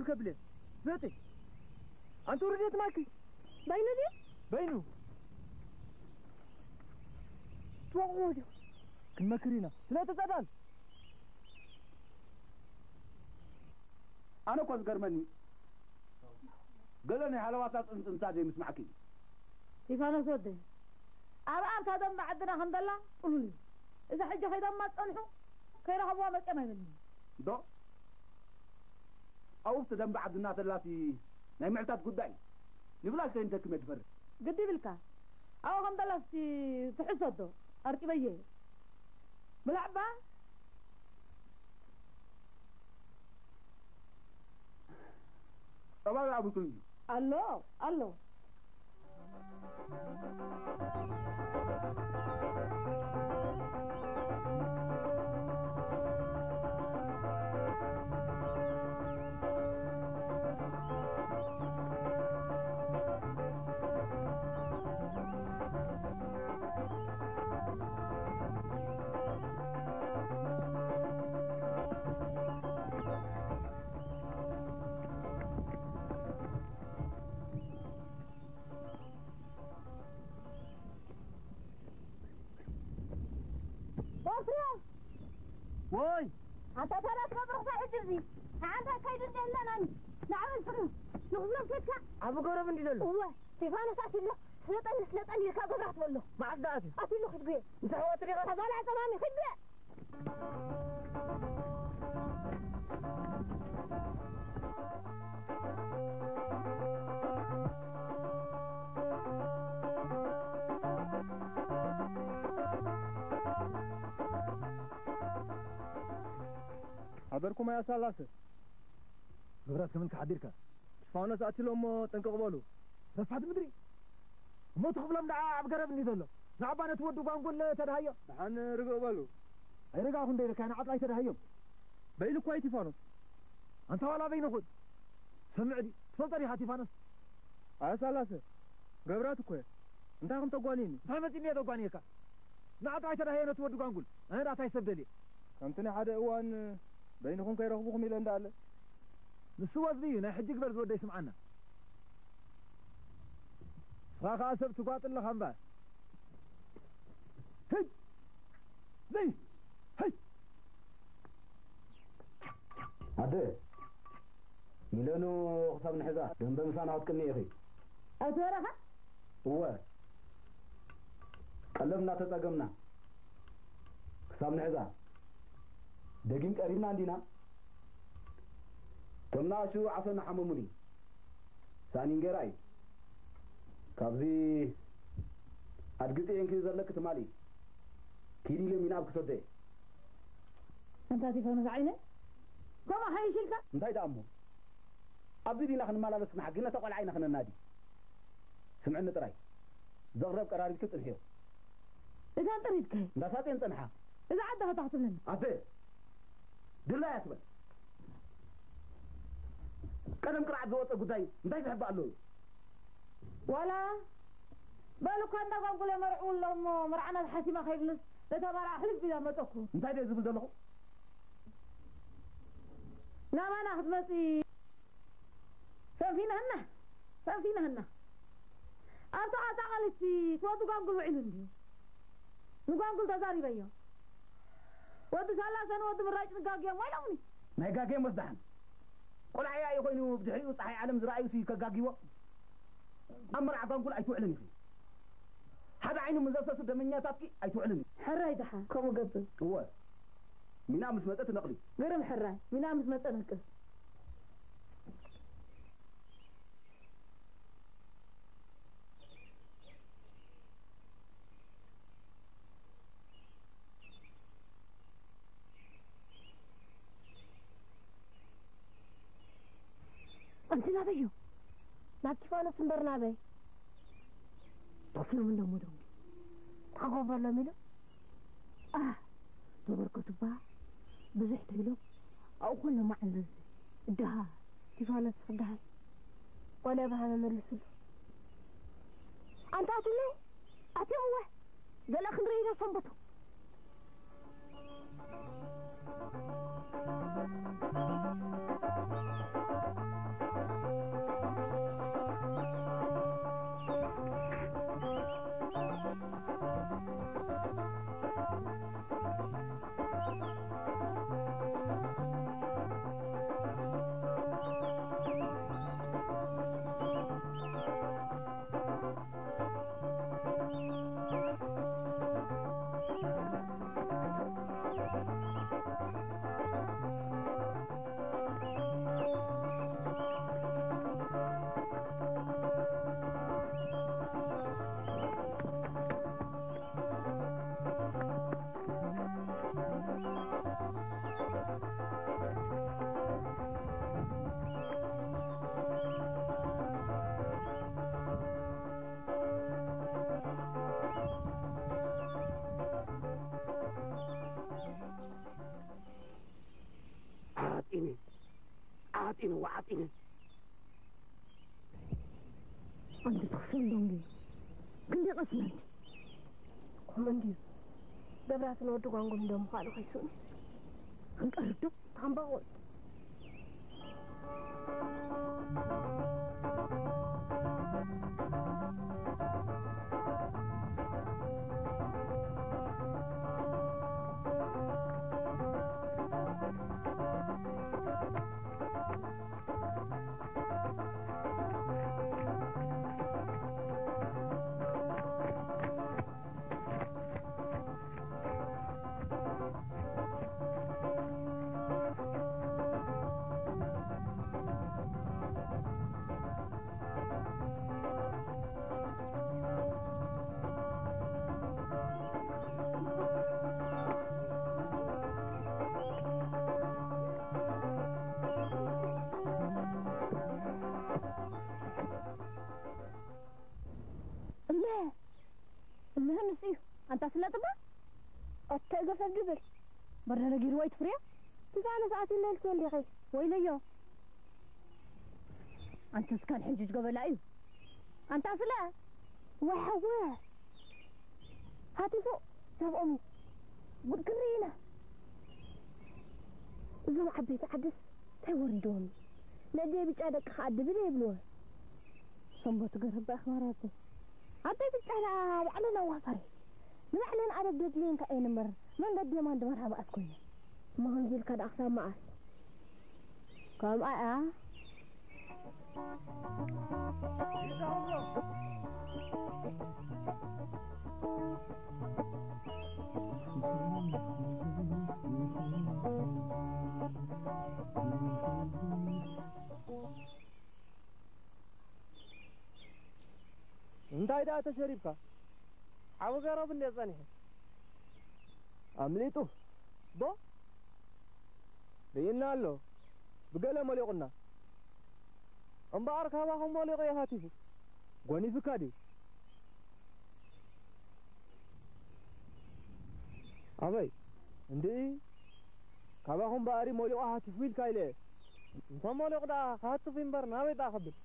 ከብለ። ዘጠ። ኣንተ ውርደት ማኪ። በይኑ ድዩ? በይኑ። ትወቕዎ ድዩ? ክንመክር ኢና። ስለቲ ጸዳል። ኣነ እኮ ዝገርመኒ፣ ገለ ናይ ሃለዋታ ጽንጽንታ ዘይምስማዕኪ። ስቲፋኖስ ወደይ፣ ኣብ ኣርታ ደንበ ዓድና ከም ዘላ ጥሉል እዩ። እዛ ሕጂ ከይዶማ ዝጸንሑ ከይረኸብዋ መጽኦም ኣይብልን። ዶ? ኣብኡ ኣብቲ ደንበ ዓድና ተላሲ ናይ ምዕታት ጉዳይ እዩ። ንብላሽ ከይንተክም እየ ዝፈርድ። ግዲ ይብልካ። ኣብኡ ከም ዘላሲ ትሕሶ ዶ? ኣርጢበየ። ብላዕባ። ጸባብ ኣብቱ እዩ። ኣሎ፣ ኣሎ። ወፍርዮ! ወይ! ኣታ ታራ ትገብሮ ክሳብ ሕጂ እዚ ንዓንታ ከይዱ እንደ ኣለናኒ ንዓበል ፍርዩ ንኽብሎም ከድካ? ዓቢ ገረብ እንዲ ዘሎ። እወ፣ ስቴፋኖስ ኣትሎ ስለጠኒ ስለጠኒ ኢልካ ገብራ ትበሎ። መዓስ ደኣ ኣትዩ? ኣትሎ ክትጉየ። ምስ ኣሕዋት ሪኻ? ተባልዐ ጸማሚ ክትጉየ። ሓደርኩም ኣያ ሳላሰ። ግብራት ከመን ክሓዲርካ? ስፋኖስ ኣትሎ እሞ ጠንቀቕ በሉ። ረስሓት ምድሪ። እሞ ትኽብሎም ደኣ ኣብ ገረብ እንዲ ዘሎ። ንዓባ ነቲ ወዲ ጓንጉል ተድሃዮ። ደሓን ርግእ በሉ። ኣይረጋኹ እንደ ኢለካ ንዓጥራይ ተድሃዮም። በይሉ እኳ እዩ ቲፋኖስ። ኣንታ ዋላ በይንኹን። ሰምዕ ዲ ትፈልጦ ዲኻ ቲፋኖስ? ኣያ ሳላሰ። ገብራት እኮ እየ። እንታይ ከም ተጓንየኒ? እንታይ መጺኒ እየ ተጓንየካ? ንዓጥራይ ተድሃዮ ነቲ ወዲ ጓንጉል። ኣነ ደኣ እንታይ ሰብ ደልየ? ከምቲ ናይ ሓደ እዋን በይንኹም ከይረኽብኹም ኢለ እንዳ ኣለ። ንሱ ወዝቢ እዩ፣ ናይ ሕጂ ግበር ዝወደይ ስምዓና። ንስኻ ኸኣ ሰብ ትጓጥ ኣለኻ እምበኣር። ህይ! ዘይ! ህይ! ኣደ፣ ሚለኑ ክሳብ ንሕዛ ደንበ ምሳና ክትቅኒ ኢኺ። ኣይተረኻ? እወ። ቀለብ እናተጸገምና ክሳብ ንሕዛ ደጊም ቀሪብና እንዲና። እቶም ንኣሽቱ ዓሶ እናሓመሙኒ ሳእኒ እንጌራ እዩ። ካብዚ ኣድጊ ጽየንኪ ዘለኪ ትማሊ ኪዲ ኢለ ሚናብ ክሰዶ እየ። ኣንታ ቲፎኖስ ዓይነ፣ ከምኡ ሓይሽ ኢልካ? እንታይ ደኣ እሞ? ኣብዚ ዲና ክንመላለስ ክንሓጊ፣ ነታ ቆልዓ ኢና ክነናዲ። ስምዕኒ ጥራይ። ዘቕረብ ቀራሪብኪ ጽንሕዮ። እዛ ጥሪትከ? እንዳ ሳጤን ጸንሓ። እዛ ዓዲ ኸታ ክትብለኒ? ኣደ፣ ድላያ ትበል። ቀደም ቅርዓት ዝወጸ ጉዳይ እንታይ ዝሕባእ ኣለዎ? ዋላ በሉ እኳ እንዳ ጓንጉለ መርዕዉ ኣሎ እሞ መርዓና ዝሓሲማ ከይብልስ ነታ መርዓ ሕልፍ ኢላ መጸኩ። እንታይ ድየ ዝብል ዘለኹ? ናባና ክትመጺ ፈንፊናህና፣ ፈንፊናህና። ኣብታ ኣጣቓሊቲ እቲ ወዲ ጓንጉል ውዒሉ እንድዩ። ንጓንጉል ተዛሪበዮ። ወዲ ሳላሰ ንወዲ ምራጭ ንጋግዮም ዋይሎምኒ። ናይ ጋግዮም ወስዳሕን። ቆልዓ ያኢ ኮይኑ ብድሕሪኡ ጸሓይ ዓለም ዝረኣዩ ሲ ከጋግይዎ። ኣብ መርዓ ጓንጉል ኣይትውዕልን ኢኺ። ሓደ ዓይኑ ምስ ዘፍሰሱ ደመኛታትኪ ኣይትውዕልን ኢኺ። ሕራይ ደሓ ከምኡ ገብር። እወ። ሚና ምስ መጸ ትነቕሊ። ግርም ሕራይ፣ ሚና ምስ መጸ ነቅል። ኣንቲ ናበይ እዩ? ናብ ቲፋኖስ እምበር ናበይ? ጠፊኦም እንዶ እሞ ደንጉ። እንታይ ክገብረሎም ኢሉ? ኣህ፣ ተበርከቱ እባ ብዙሕ ተይሎም ኣብኡ ኮሎ ማዕንዘዝ። እድሃ፣ ቲፋኖስ ክድሃል። ቆለ ብሃመ መልስሉ። ኣንታ ኣትሉ፣ ኣትዮም እወ። ገለ ክንርኢ ኢና ሰንበቱ። ዓጺኑ። ኣንተ ትኽፈል ዶ እንድዩ? ክንደይ ቀስና እንዲ? ከምኡ እንድዩ። ገብራትን ወዲ ጓንጉን ዶ ምዃኑ ከይስእኑ? ክንቀርብ ዶ? ታምባቑል። እለ እለ ንሱ እዩ። ኣንታ ስለጥባ ኣታ ገፈፍ ድብል በርደ ነጊርዎ ኣይትፍርዮ። ትዛነ ሰዓት ኢለልኪ እንዲኺ። ወይለዮ። ኣንተ እስካን ሕንጅጅ ገበላ እዩ። ኣንታ ስለ ወሐወ ሃቲፉ ሰብኦም ጉድ ክርኢ ኢና። እዞም ዓበይቲ ዓድስ እንታይ ወሪድዎም? ነደይ ብጫ ደቅኻ ኣድብል የብልዎ። ሰንበቱ ገረባ ኣኽባራቱ ኣደይ ብጫ ደኣ ባዕለን ኣዋፈሪ። ንባዕለን ኣደብ ደድልየን ከኣ እየን እምበር መንገዲ የማን ድመርሃ መኣስ ኮይኑ። እሞ ከምዚ ኢልካ ደኣ ክሳብ መኣስ? ከምኣ እያ። እንታይ ደኣ ተሸሪብካ? ዓቢ ገረብ እንዴ ጸኒሑ? ኣምሊጡ። ቦ? ርእየና ኣሎ። ብገለ መሊቑና። እምበኣር ካባኹም መሊቑ እዩ ሃቲፉ። ጎኒፍካ ድዩ? ኣበይ? እንድዒ፣ ካባኹም በኣሪ ሞሊቑ ሃቲፉ ኢልካ ኢለ። እንተ ሞሊቑ ደኣ ክሃትፍ እምበር ናበይ ደኣ ከብል?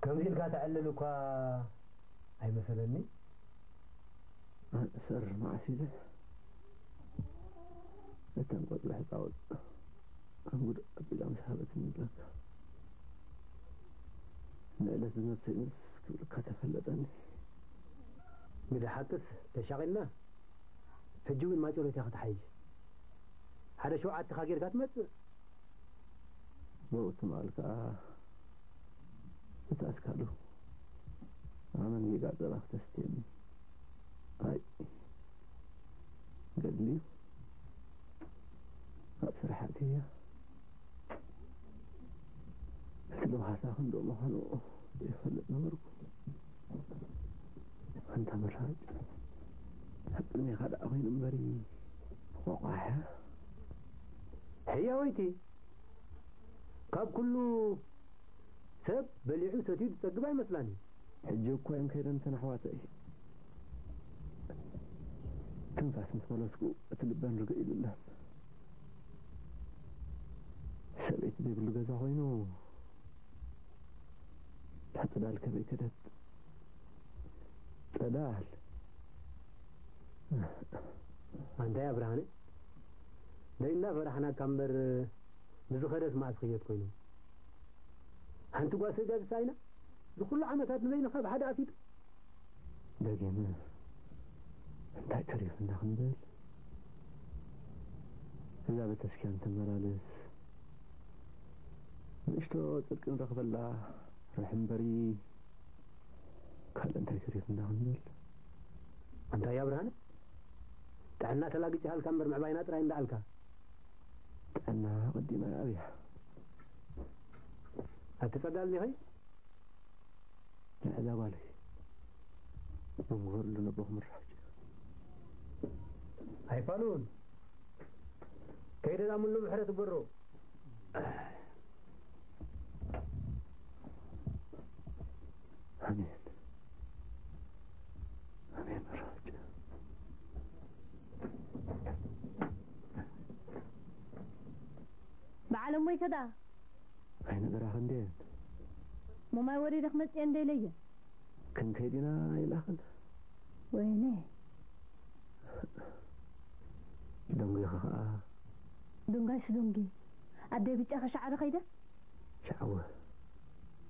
ከምዚ ኢልካ ተዕልል እኳ ኣይመሰለኒ። ኣንእሰር መዓስ ኢለ እተን ቆጽሊ ሕጻውጥ ኣብ ጉድ ኣቢላ ምስ ሃበትኒ ይብለካ። ንዕለት ዝነብሰይ ምስ ክብልካ ተፈለጠኒ። ግደ ሓቅስ ተሻቒልና፣ ሕጂ እውን ማጨሎት እያ ክትሓይሽ። ሓደ ሸውዓትኻ ጌርካ ትመጽእ። ብኡ ትማል ከኣ እቲ ኣስካሉ ኣመን ጌጋ ጸባ ክተስትየኒ። ኣይ፣ ገድሊ እዩ። ኣብ ስራሕ ኣትያ። እቲ ልውሃሳ ክንዶ ምዃኑ ዘይፈልጥ ነበርኩ። ኣንታ መራጭ፣ ኣብ ቅድሜኻ ደኣ ኮይኑ እምበሪ፣ ኾቋሕ። ሕያወይቲ፣ ካብ ኩሉ ሰብ በሊዑ ሰትዩ ዝጸግብ ኣይመስላን እዩ። ሕጂ እኮ እየን ከይደን እተን ኣሕዋተይ። ትንፋስ ምስ መለስኩ እቲ ልበን ርግእ ኢሉለን። ሰበይቲ ዘይብሉ ገዛ ኮይኑ፣ እታ ጽላል ከመይ ከደት? ጸላል። ኣንታይ ኣብርሃነ? ደይ እንዳፈራሕናካ እምበር፣ ንዝኸደስ መዓስ ክየት ኮይኑ? ሓንቲ ጓል ሰጃ ዝሳይና? ዝኹሉ ዓመታት ንበይንኻ ብሓደ ኣፊጡ? ደጊም እንታይ ተሪፉና ክንብል? እዛ ቤተክርስትያን ተመላለስ፣ ንእሽቶ ጽድቂ ንረኽበላ ርሕ እምበሪ፣ ካልእ እንታይ ተሪፉና ክንብል? ኣንታይ ኣብርሃነ? ጥዕና ተላግጭሃልካ እምበር ምዕባይና ጥራይ እንዳኣልካ። ጥዕና ቅዲማ ኣብያ። ኣቲ ጸዳል ዲኺ? ንዕዛ ጓለይ። መምህር ሉ ነቦ ክምራሕ። ኣይፋሉን። ከይደ ዳምሉ ምሕረት በሮ። ኣሜን። ኣሜን። በዓል እሞይ ከ ደኣ? ኣይነገራኽን ድየን? ሞማይ ወሪደ ክመጽእ እየ እንደ ኢለየ። ክንከይድ ኢና ኢላኽን? ወይኔ። ደንጉኺ ኸኣ። ደንጋይስ ደንጊ። ኣደይ ብጫ ከሸዓሪ ከይደ? ሻዕወ።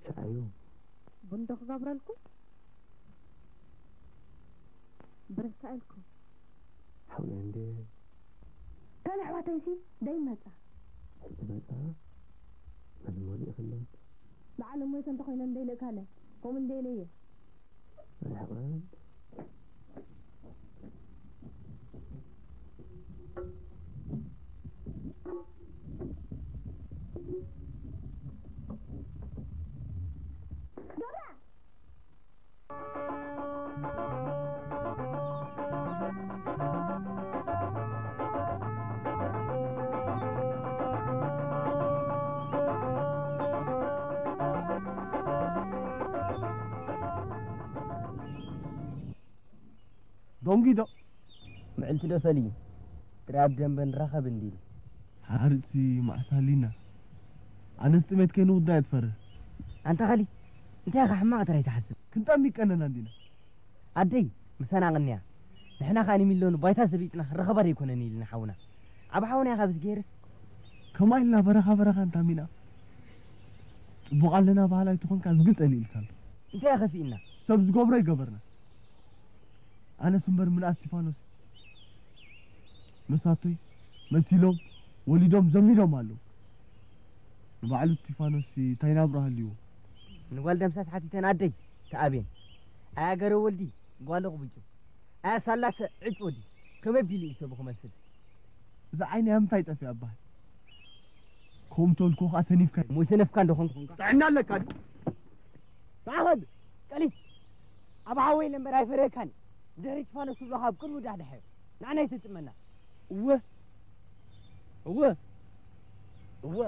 ሻዕዩ። ቡን ዶ ክጋብረልኩም? ብረካ ኢልኩም። ሓውና እንዴ? ካን ኣሕዋተይሲ ደይመጻ። ሕጂ መጻ? መን ሞሊእኽለን? በዓል እሞይ ከ እንተኾይነ እንደ ኢለካለ፣ ከምኡ እንደ ኢለየ። ርሕቐት። ዶንጊ ዶ? ምዕልቲ ዶ ፈሊ? ጥራይ ኣብ ደንበ ንራኸብ እንዲሉ። ሓርሲ ማእሳሊና። ኣነስ ጥሜት ከይንውዳ እየ ትፈርህ። ኣንታ ኸሊ፣ እንታይ ኢኻ ሕማቕ ጥራይ ትሓስብ? ክንጠሚ ቀነና እንዲና። ኣደይ፣ ምሳና ቐንያ። ንሕና ኸኣ ንሚልዮን ባይታ ዘቢጥና ክንረኸባ ደይኮነን ኢልና ሓውና። ዓቢ ሓውና ኢኻ ብዝገይርስ። ከማይ ኢልና በረኻ በረኻ እንታሚና። ጽቡቕ ኣለና በሃላይ ተኾንካ ዝግል ጸሊእልካ ኣሎ። እንታይ ከፊእና? ሰብ ዝገብሮ ይገበርና። ኣነስ እምበር ምንኣስ እስቲፋኖስ መሳቶይ መሲሎም ወሊዶም ዘሚዶም ኣለዉ። ንባዕሉ እስቲፋኖስ እንታይ ናብራ ሃልይዎ? ንጓል ደምሳስ ሓቲተን ኣደይ ተኣቤን። ኣያ ገረ ወልዲ ጓለ ቁብጩ። ኣያ ሳላሰ ዕጭ ወዲ። ከመይ ቢሉ እዩ ሰቡ ክመስል? እዛ ዓይኒ ኣብ ምንታይ ጠፊኣ እባ? ከምኡ ተልኮ ኸኣ ሰኒፍካ። እሞ ይሰነፍካ እንዶ ኾንኩ ኾንካ። ጥዕና ኣለካ ድዩ? ተኣኸብ! ቀሊል! ኣብ ሓወይ ለምበር ኣይፈረየካን። ድሕሪ እስቲፋኖስ ትብሎ ካብ ቅድሙ ዳሕድሐዮ። ንዓና ኣይትጥመና። እወ። እወ። እወ።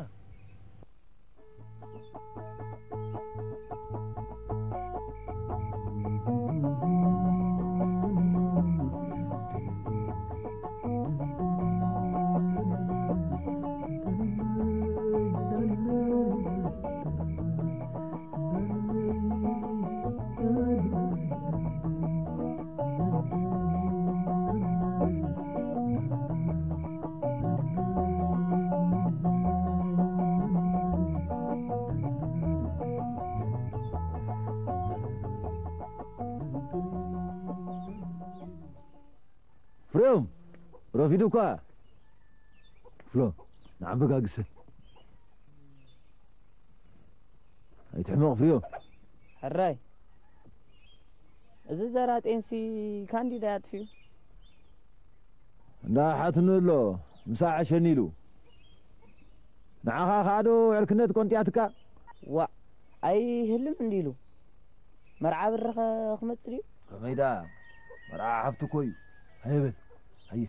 ፍሬም፣ ረፊዱ እኳ። ፍሎ፣ ንዓበጋግሰ። ኣይትሕመቕ ፍሬም። ሕራይ፣ እዚ ዘራጤንሲ ካንዲዳ ኣጥፊኡ። እንዳ ሓትኑ ኣሎ፣ ምሳዕ ሸኒሉ። ንዓኻ ኸኣ ዶ ዕርክነት ቆንጢያትካ? ዋእ፣ ኣይህልም እንዲሉ። መርዓ ብርኸ ክመጽእ ድዩ? ከመይ ደኣ? መርዓ ሓፍቲ እኮ እዩ። ሃየ በል፣ ሃየ።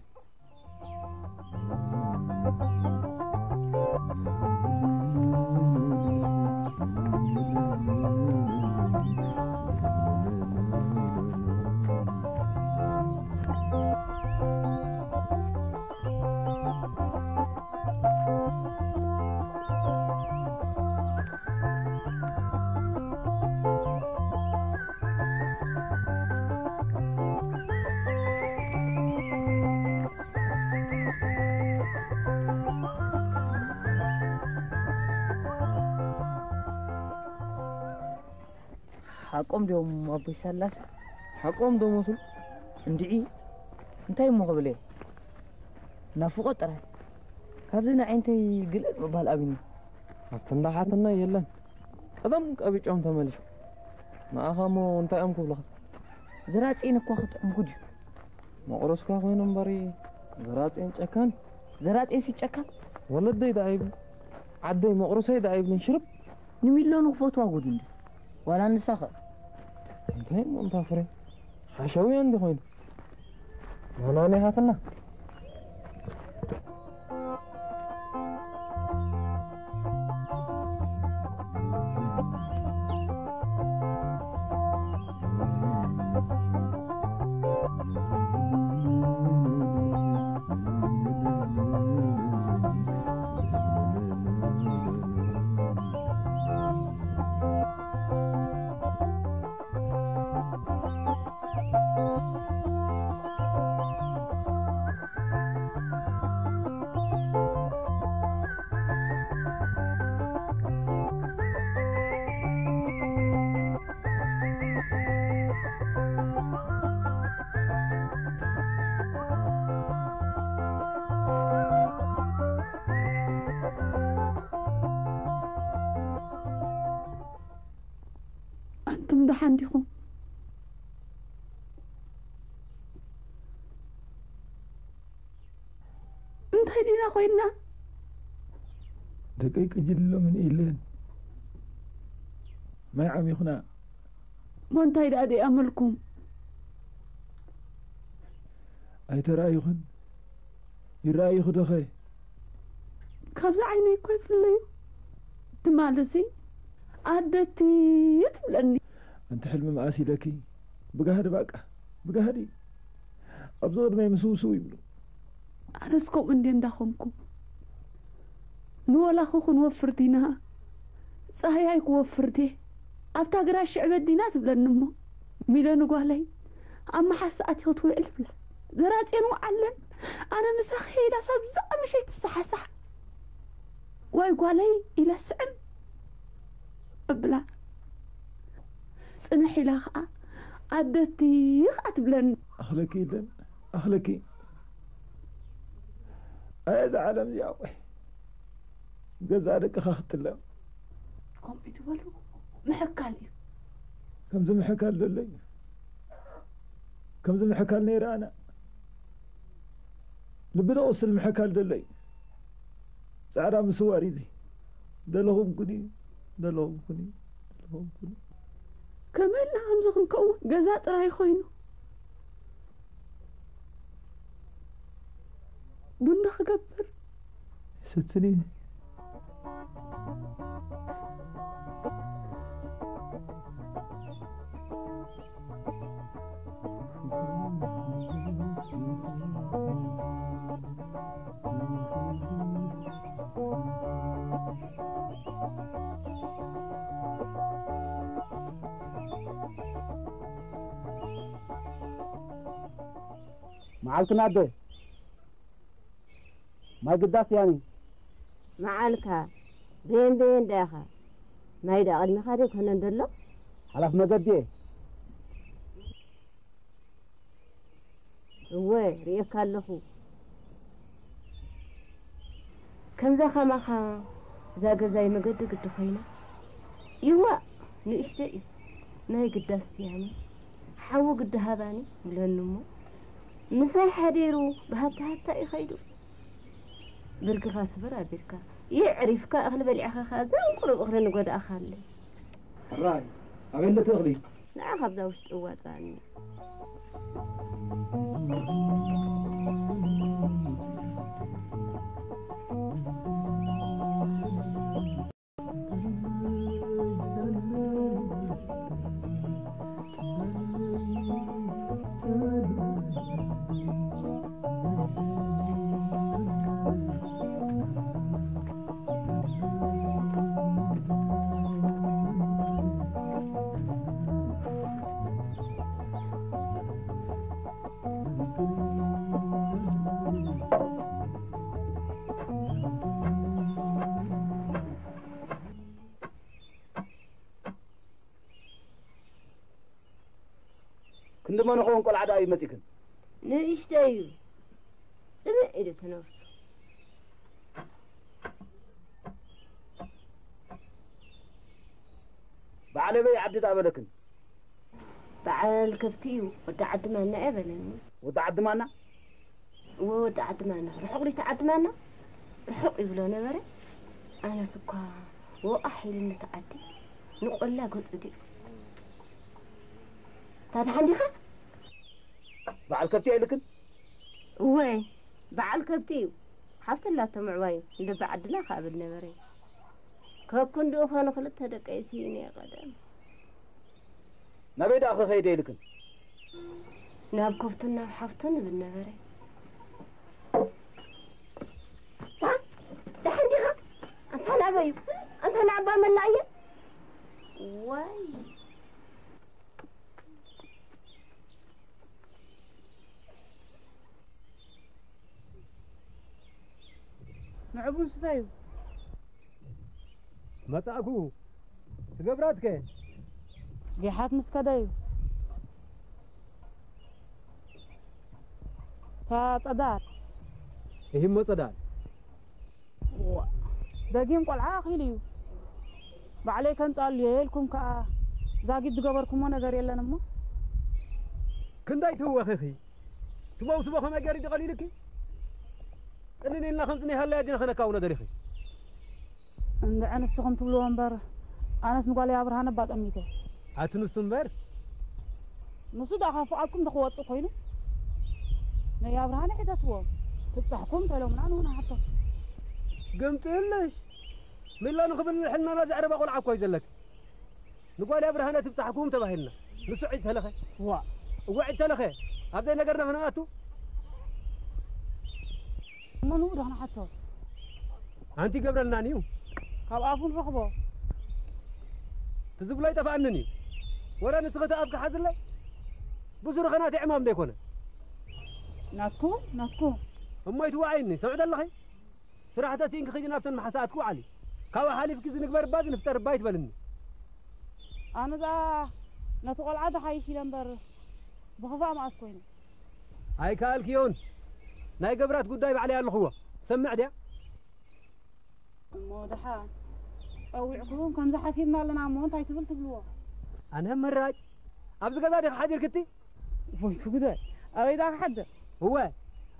ሓቆም ድዮም ኣቦይ ሳላስ? ሓቆም ዶ መስሉ? እንድዒ፣ እንታይ እሞ ክብል እየ? ናፍቖት ጥራይ። ካብዚ ንዓይ እንታይ ግልል ምባል ኣብዩኒ። ኣብቲ እንዳ ሓትና የለን። ቀደም ቀቢጮም ተመሊሶም። ንኣኻ እሞ እንታይ እዮም ክብሉኻ? ዝራጺን እኳ ክጥዕምኩ ድዩ? መቑረስካ ኮይኑ እምበሪ፣ ዘራጤን ጨካን። ዘራጤ ሲ ጨካን። ወለደይ ደኣ ይብል፣ ዓደይ መቑረሰይ ደኣ ይብልን ሽርብ። ንሚለኑ ክፈትዋ ጉድ እንዲ ዋላ ንሳኸ። እንታይ እሞ እንታ ፍሬ ሓሸውያ እንዲ ኮይኑ። ናናኒ ሃትና። ኣንቱም ደሓን ዲኹም? እንታይ ዲና ኮይንና? ደቀይ ቅጅልሎምን ኢለን ማይ ዓሚኹና። እሞ እንታይ ደኣ ደይኣመልኩም? ኣይተራእዩኽን? ይረኣዩኺ ዶኸ? ካብዚ ዓይነይ እኮ ይፍለዩ። ትማልሲ ኣደቲ ትብለኒ። ኣንቲ ሕልሚ መኣስ ኢለኪ? ብጋህዲ ባቃ፣ ብጋህዲ። ኣብዚ ቅድመይ ምስውስው ይብሉ። ኣነስ ከምኡ እንዴ እንዳኾንኩ። ንወላኹ ክንወፍር ዲና? ጻህያይ ክወፍር ድየ? ኣብታ ግራት ሽዕበት ዲና ትብለኒ እሞ። ሚለኒ ጓለይ፣ ኣብ መሓስ ሰዓት ኢኹ ትውዕል ይብላ። ዘራጽየን ውዓለን። ኣነ ምሳኺ ኢላ ሳብ ዝኣመሸይ ትሰሓሳሕ። ዋይ ጓለይ ኢለ ስዕም እብላ። ጽንሕ ኢላ ኸኣ ኣደቲ ኸኣ ትብለኒ። ኣኽለኪ ኢለን፣ ኣኽለኪ። ኣየ እዛ ዓለም እዚኣ፣ ቆይ። ገዛእ ደቅኻ ክትጥለም። ከምኡ ትበሉ ምሕካል እዩ። ከምዚ ምሕካል ደሎ እዩ። ከምዚ ምሕካል ነይረ ኣነ። ልቢ ደቑስል ምሕካል ደሎ እዩ። ጻዕዳ ምስዋር እዩ እዚ። ደለኹም ኩኒ፣ ደለኹም ኩኒ፣ ደለኹም ኩኒ። ከመይ ኢልና ከምዚ ክንከውን? ገዛ ጥራይ ኮይኑ። ቡን ዶ ክገብር? ስትኒ። መዓልትና ኣደ ማይ ግዳስ ያኒ። መዓልካ በየን በየን ዳኻ? ማይ ዳ ቅድሚኻ ደይ ኮነን ደሎ? ሓላፍ መገዲ እየ። እወ፣ ርእየካ ኣለኹ። ከምዛ ከማኻ እዛ ገዛይ መገዲ ግዲ ኮይና። ይዋእ፣ ንእሽተይ እዩ። ናይ ግዳስ ያኒ፣ ሓዊ ግዲ ሃባኒ ይብለኒ እሞ፣ ምሳይ ሓዲሩ ብሃብታ ሃብታ እዩ ኸይዱ። ብርግኻ ስብር ኣቢልካ፣ የዕሪፍካ እኽሊ በሊዕኻ ኸኣ፣ እዛ ቁሩብ እኽሊ ንጎዳእኻ ኣለ። ሕራይ፣ ኣበይ ኣለቲ እኽሊ? ንዓ ካብዛ ውሽጢ እዋጻኒ። ክንዲ መን ኸውን ቆልዓ ደኣ እዩ መጺእክን? ንእሽተይ እዩ። ጽምእ ኢሉ ተነፍሱ። በዓል ኣበይ ዓዲ ደኣ በለክን? በዓል ከብቲ እዩ፣ ወዲ ዓዲ ማና እየ በለኒ። ወዲ ዓዲ ማና? ወዲ ዓዲ ማና፣ ርሑቕ ዲቲ ዓዲ ማና? ርሑቕ ይብሎ ነበረ። ኣነስ እኳ ወቓሕ ኢልኒ እቲ ዓዲ፣ ንቆላ ገጹ ድዩ? እታ ደሓን ዲኻ? በዓል ከብቲ ኣይልክን? እወ፣ በዓል ከብቲ እዩ። ሓፍቲ ኣላቶ ምዕባዩ፣ ንደቢ ዓድና ከኣ ብል ነበረ። ከኩ እንድኡ ኾነ ክልተ ደቀይ ስኢነ እየ ቀደም። ናበይ ደኣ ክኸይድ ኢልክን? ናብ ከብቱን ናብ ሓፍቱን ይብል ነበረ። ታ፣ ደሓን ዲኻ? ኣንታ ናበይ እዩ? ኣንታ ንኣባ መላእየ? ዋይ። ንዕቡን ስታዩ። መጻእኩ። ትገብራትከ? ጌሓት ምስ ከደ እዩ። እታ ጸዳል። እሂሞ ጸዳል። ዋ፣ ደጊም ቆልዓ ኣኺሉ እዩ። ባዕለይ ከምጻሉ እየ ኢልኩም ከኣ ዛጊድ ዝገበርኩሞ ነገር የለን እሞ። ክንደይ ትህወኺ ኢኺ? ትመውስቦ ከመይ ገይሩ ድቐሊልኪ? ጽንን ኢልና ከም ጽኒሃለያ ዲና ከነካውኖ ደሊኺ? እንድዒ ንስኹም ትብልዎ እምበር፣ ኣነስ ንጓለይ ኣብርሃነ እባ ጠሚተ። ኣቲ ንሱ እምበር? ንሱ ደኣ ካብ ፍቓድኩም ተክወጽእ ኮይኑ፣ ናይ ኣብርሃነ ሒዘትዎ። ትብጻሕኩም ተሎምና ንኹን ሓቶ። ግምጥልሽ! ሚላ ንኽብል ሕልናና ዘዕረባ ቆልዓ እኮ እዩ ዘለኪ። ንጓለይ ኣብርሃነ ትብጻሕኩም ተባሂልና። ንሱ ዒድ ተለኸ። ዋ። እወ ዒድ ተለኸ። ኣብ ዘይነገርና ክንኣቱ? እሞ ንኡ ዶ ክንሓቶ? ኣንቲ ገብረልናን እዩ። ካብ ኣፉ ንረኽቦ። ትዝብሎ ኣይጠፍኣንን እዩ። ወረ ንስኺ እቲ ኣፍኪ ሓዝለይ። ብዙ ርኸናት ዕማም ዘይኮነ። ናትኩ፣ ናትኩ። እሞ ኣይትወዓይኒ፣ ሰምዕ ደለኺ? ስራሕ ተሲእንኪ ኺዲ ናብተን መሓሳኣትኪ ውዓሊ። ካብኡ ሓሊፍኪ ዝንግበር እባ ዝንፍጠር እባ ኣይትበልኒ። ኣነ ደኣ ነቲ ቆልዓ ተሓይሽ ኢለ እምበር ብኽፋእ መኣስ ኮይነ። ኣይከኣልክዮን። ናይ ገብራት ጉዳይ ባዕለይ ኣለኽዎ። ትሰምዕ ድያ? እሞ ደሓን ጸዊዕኩም ከምዚ ሓሲብና ኣለና እሞ እንታይ ትብል ትብልዎ? ኣነ መራጭ ኣብዚ ገዛ ዲኻ ሓዲርክቲ? ወይ ትጉዳይ፣ ኣበይ ደኣ ክሓድር? እወ፣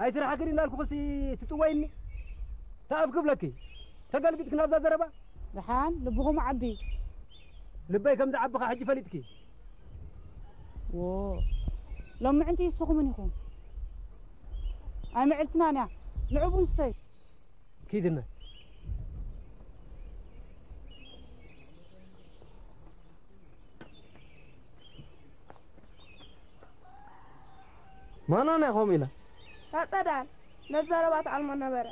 ኣይ ስራሕክን እንዳልኩኽሲ ትጥወይኒ? ተኣፍ ክብለኪ፣ ተገልቢጥኪ ናብዛ ዘረባ? ደሓን ልብኹም ዓቢ። ልበይ ከም ዝዓቢ ኸኣ ሕጂ ፈሊጥኪ። ዎ፣ ሎምዕንቲ ንስኹምን ኢኹም። ኣይ ምዕርትናን እያ። ንዑ ቡን ስተዩ። ኪድና። ማና ናይ ኾም ኢላ። ታጸዳል፣ ነብ ዘረባ ትኣልሞ ነበረ።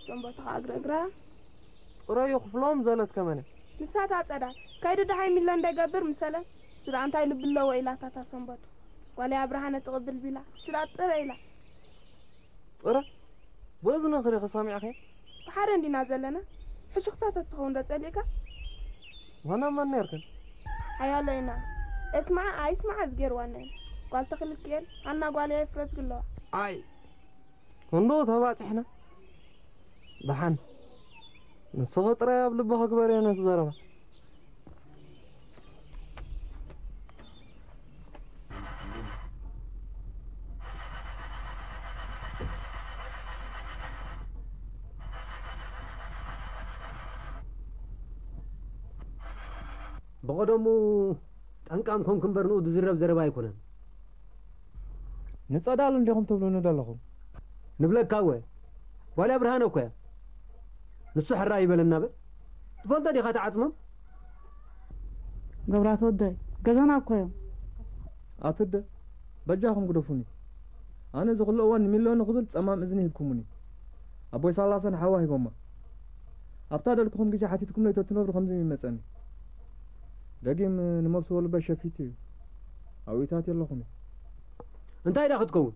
ሰንበቱ ኸኣ እግረግራ። ጥረዩ ክፍሎም ዘለት ከመነ። ንሳ ታጸዳል፣ ከይዱ ደሃይ ሚሎ እንዳይገብር ምሰለ። ስራ እንታይ ልቢ ኣለዎ ኢላታ እታ ሰንበቱ። ጓለይ ኣብርሃነ ትቕብል ቢላ፣ ስራ ጥረ ኢላ። ጥረ? ብእዝንኺ ዲኺ ሰሚዕኺ? ብሓደ እንዲና ዘለና። ሕሹኽታ ተትኸውን ዶ ጸሊእካ? ዋና ማን ነርክን? ሓያሎ ኢና። እስማዓ ኣይስማዓ ዝገይርዋና እየን። ጓል ተኽልክኤል፣ ሃና ጓል የፍረዝጊ ኣለዋ። ኣይ፣ ክንድኡ ተባጺሕና? ደሓን። ንስኺ ጥራይ ኣብ ልብኺ ግበርዮ ነቲ ዘረባ። ብቐደሙ ጠንቃም ኮንክ እምበር ንኡ ዝዝረብ ዘረባ ኣይኮነን። ንጸዳሉ እንዲኹም ትብሉኒ ዘለኹም? ንብለካ እወ። ጓል ኣብርሃነ እኮ እያ። ንሱ ሕራይ ይበለና በል። ትፈልጦ ዲኻ እቲ ዓጽሞም? ገብራት ወደይ፣ ገዛና እኮ እዮም። ኣትደ፣ በጃኹም ግደፉኒ። ኣነ እዚ ኩሉ እዋን ንሚልዮን ክብል ጸማም እዝኒ ሂብኩሙኒ። ኣቦይ ሳላሰን ሓዋ ሂቦማ። ኣብታ ደልኩኹም ግዜ ሓቲትኩምለይ ተትነብሩ ከምዚ ይመጸኒ። ደጊም ንመብስቦ ልበይ ሸፊቱ እዩ። ኣብኡ ይታትዮ ኣለኹም እዩ። እንታይ ደኣ ክትከውን?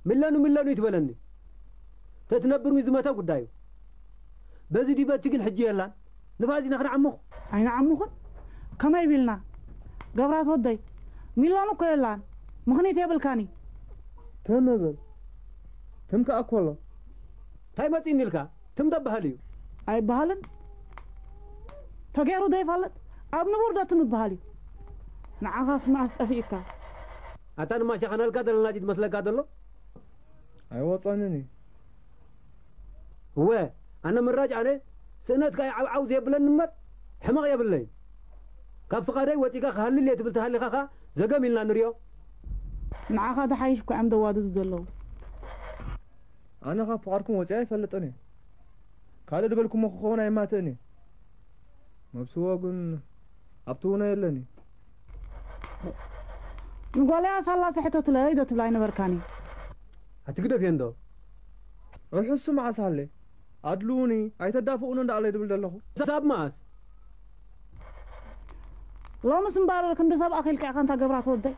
ሚለኑ ሚለኑ እዩ ትበለኒ። ተትነብር እዩ ዝመተ ጉዳዩ። በዚ ዲበቲ ግን ሕጂ የላን። ንፋዚና ክንዓምኹ። ኣይንዓምኹን። ከመይ ቢልና? ገብራት ወደይ፣ ሚለኑ እኮ የላን። ምኽኒት የብልካኒ። ትም እብል። ትም ከኣ እኮ ኣሎ። እንታይ መጺእኒ ኢልካ? ትም ደበሃል እዩ። ኣይበሃልን። ተገይሩ ዘይፈልጥ ኣብ ንቡር ዶ ትም ይበሃል እዩ? ንዓኻስ መኣስ ጠፊእካ? ኣታ ንማሻ ኸነልካ ዘለና ድዩ ትመስለካ ዘሎ? ኣይወጸንን እዩ። እወ፣ ኣነ ምራጭ ኣነ ስእነትካ ይዓብዓው ዘየብለኒ እምበር ሕመቕ የብለይ። ካብ ፍቓደይ ወጺእካ ክሃልል እየ ትብል ተሃሊኻ ኸኣ ዘገም ኢልና ንሪኦ። ንዓኻ ዝሓይሽ እኮ እዮም ዘዋድዱ ዘለዉ። ኣነ ካብ ፍቓድኩም ወጺኣ ኣይፈልጥን እየ። ካልእ ዝበልኩሞ ክኸውን ኣይማትእን እየ። መብስዎ ግን ኣብቲ ውነ የለን እዩ። ንጓለያ ሳላ ስሕተትለይ ዶ ትብላ ኣይነበርካኒ? ኣቲ ግደፍ እየ እንዶ። ርሑስ መዓስ ሃለ። ኣድልውኒ ኣይተዳፍኡኒ እንዳኣለ ድብል ዘለኹ። ሳብ መዓስ? ሎምስ እምበር ክንዲ ሰብ ኣኺልካ ኢኻ እንታ ገብራ ትወደይ።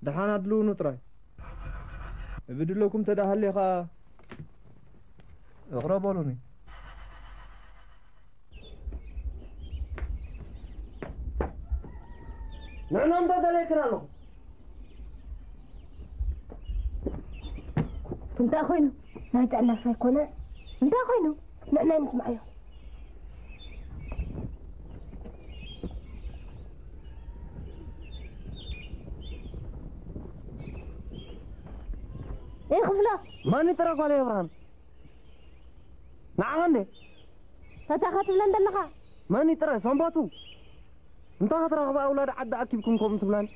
ደሓን ኣድልውኒ ጥራይ። እብድለኩም ተዳሃልየ ኸኣ እቕረበሉኒ። ንዕና እምበር ደለይክን ኣለኹ። እንታይ ኮይኑ? ናይ ጥዕናስ ኣይኮነ። እንታይ ኮይኑ? ንዕና ንስምዓዮ። ኤ ክፍሎ። ማን ይጥረ ጓል የብርሃን? ንዓኻ እንዴ? ፈታ ኸትብለን ዘለኻ? መን ይጥረ ሰንበቱ? እንታ ኸትረኽባ ኣውላድ ዓዲ ኣኪብኩም ከምኡ ትብላን?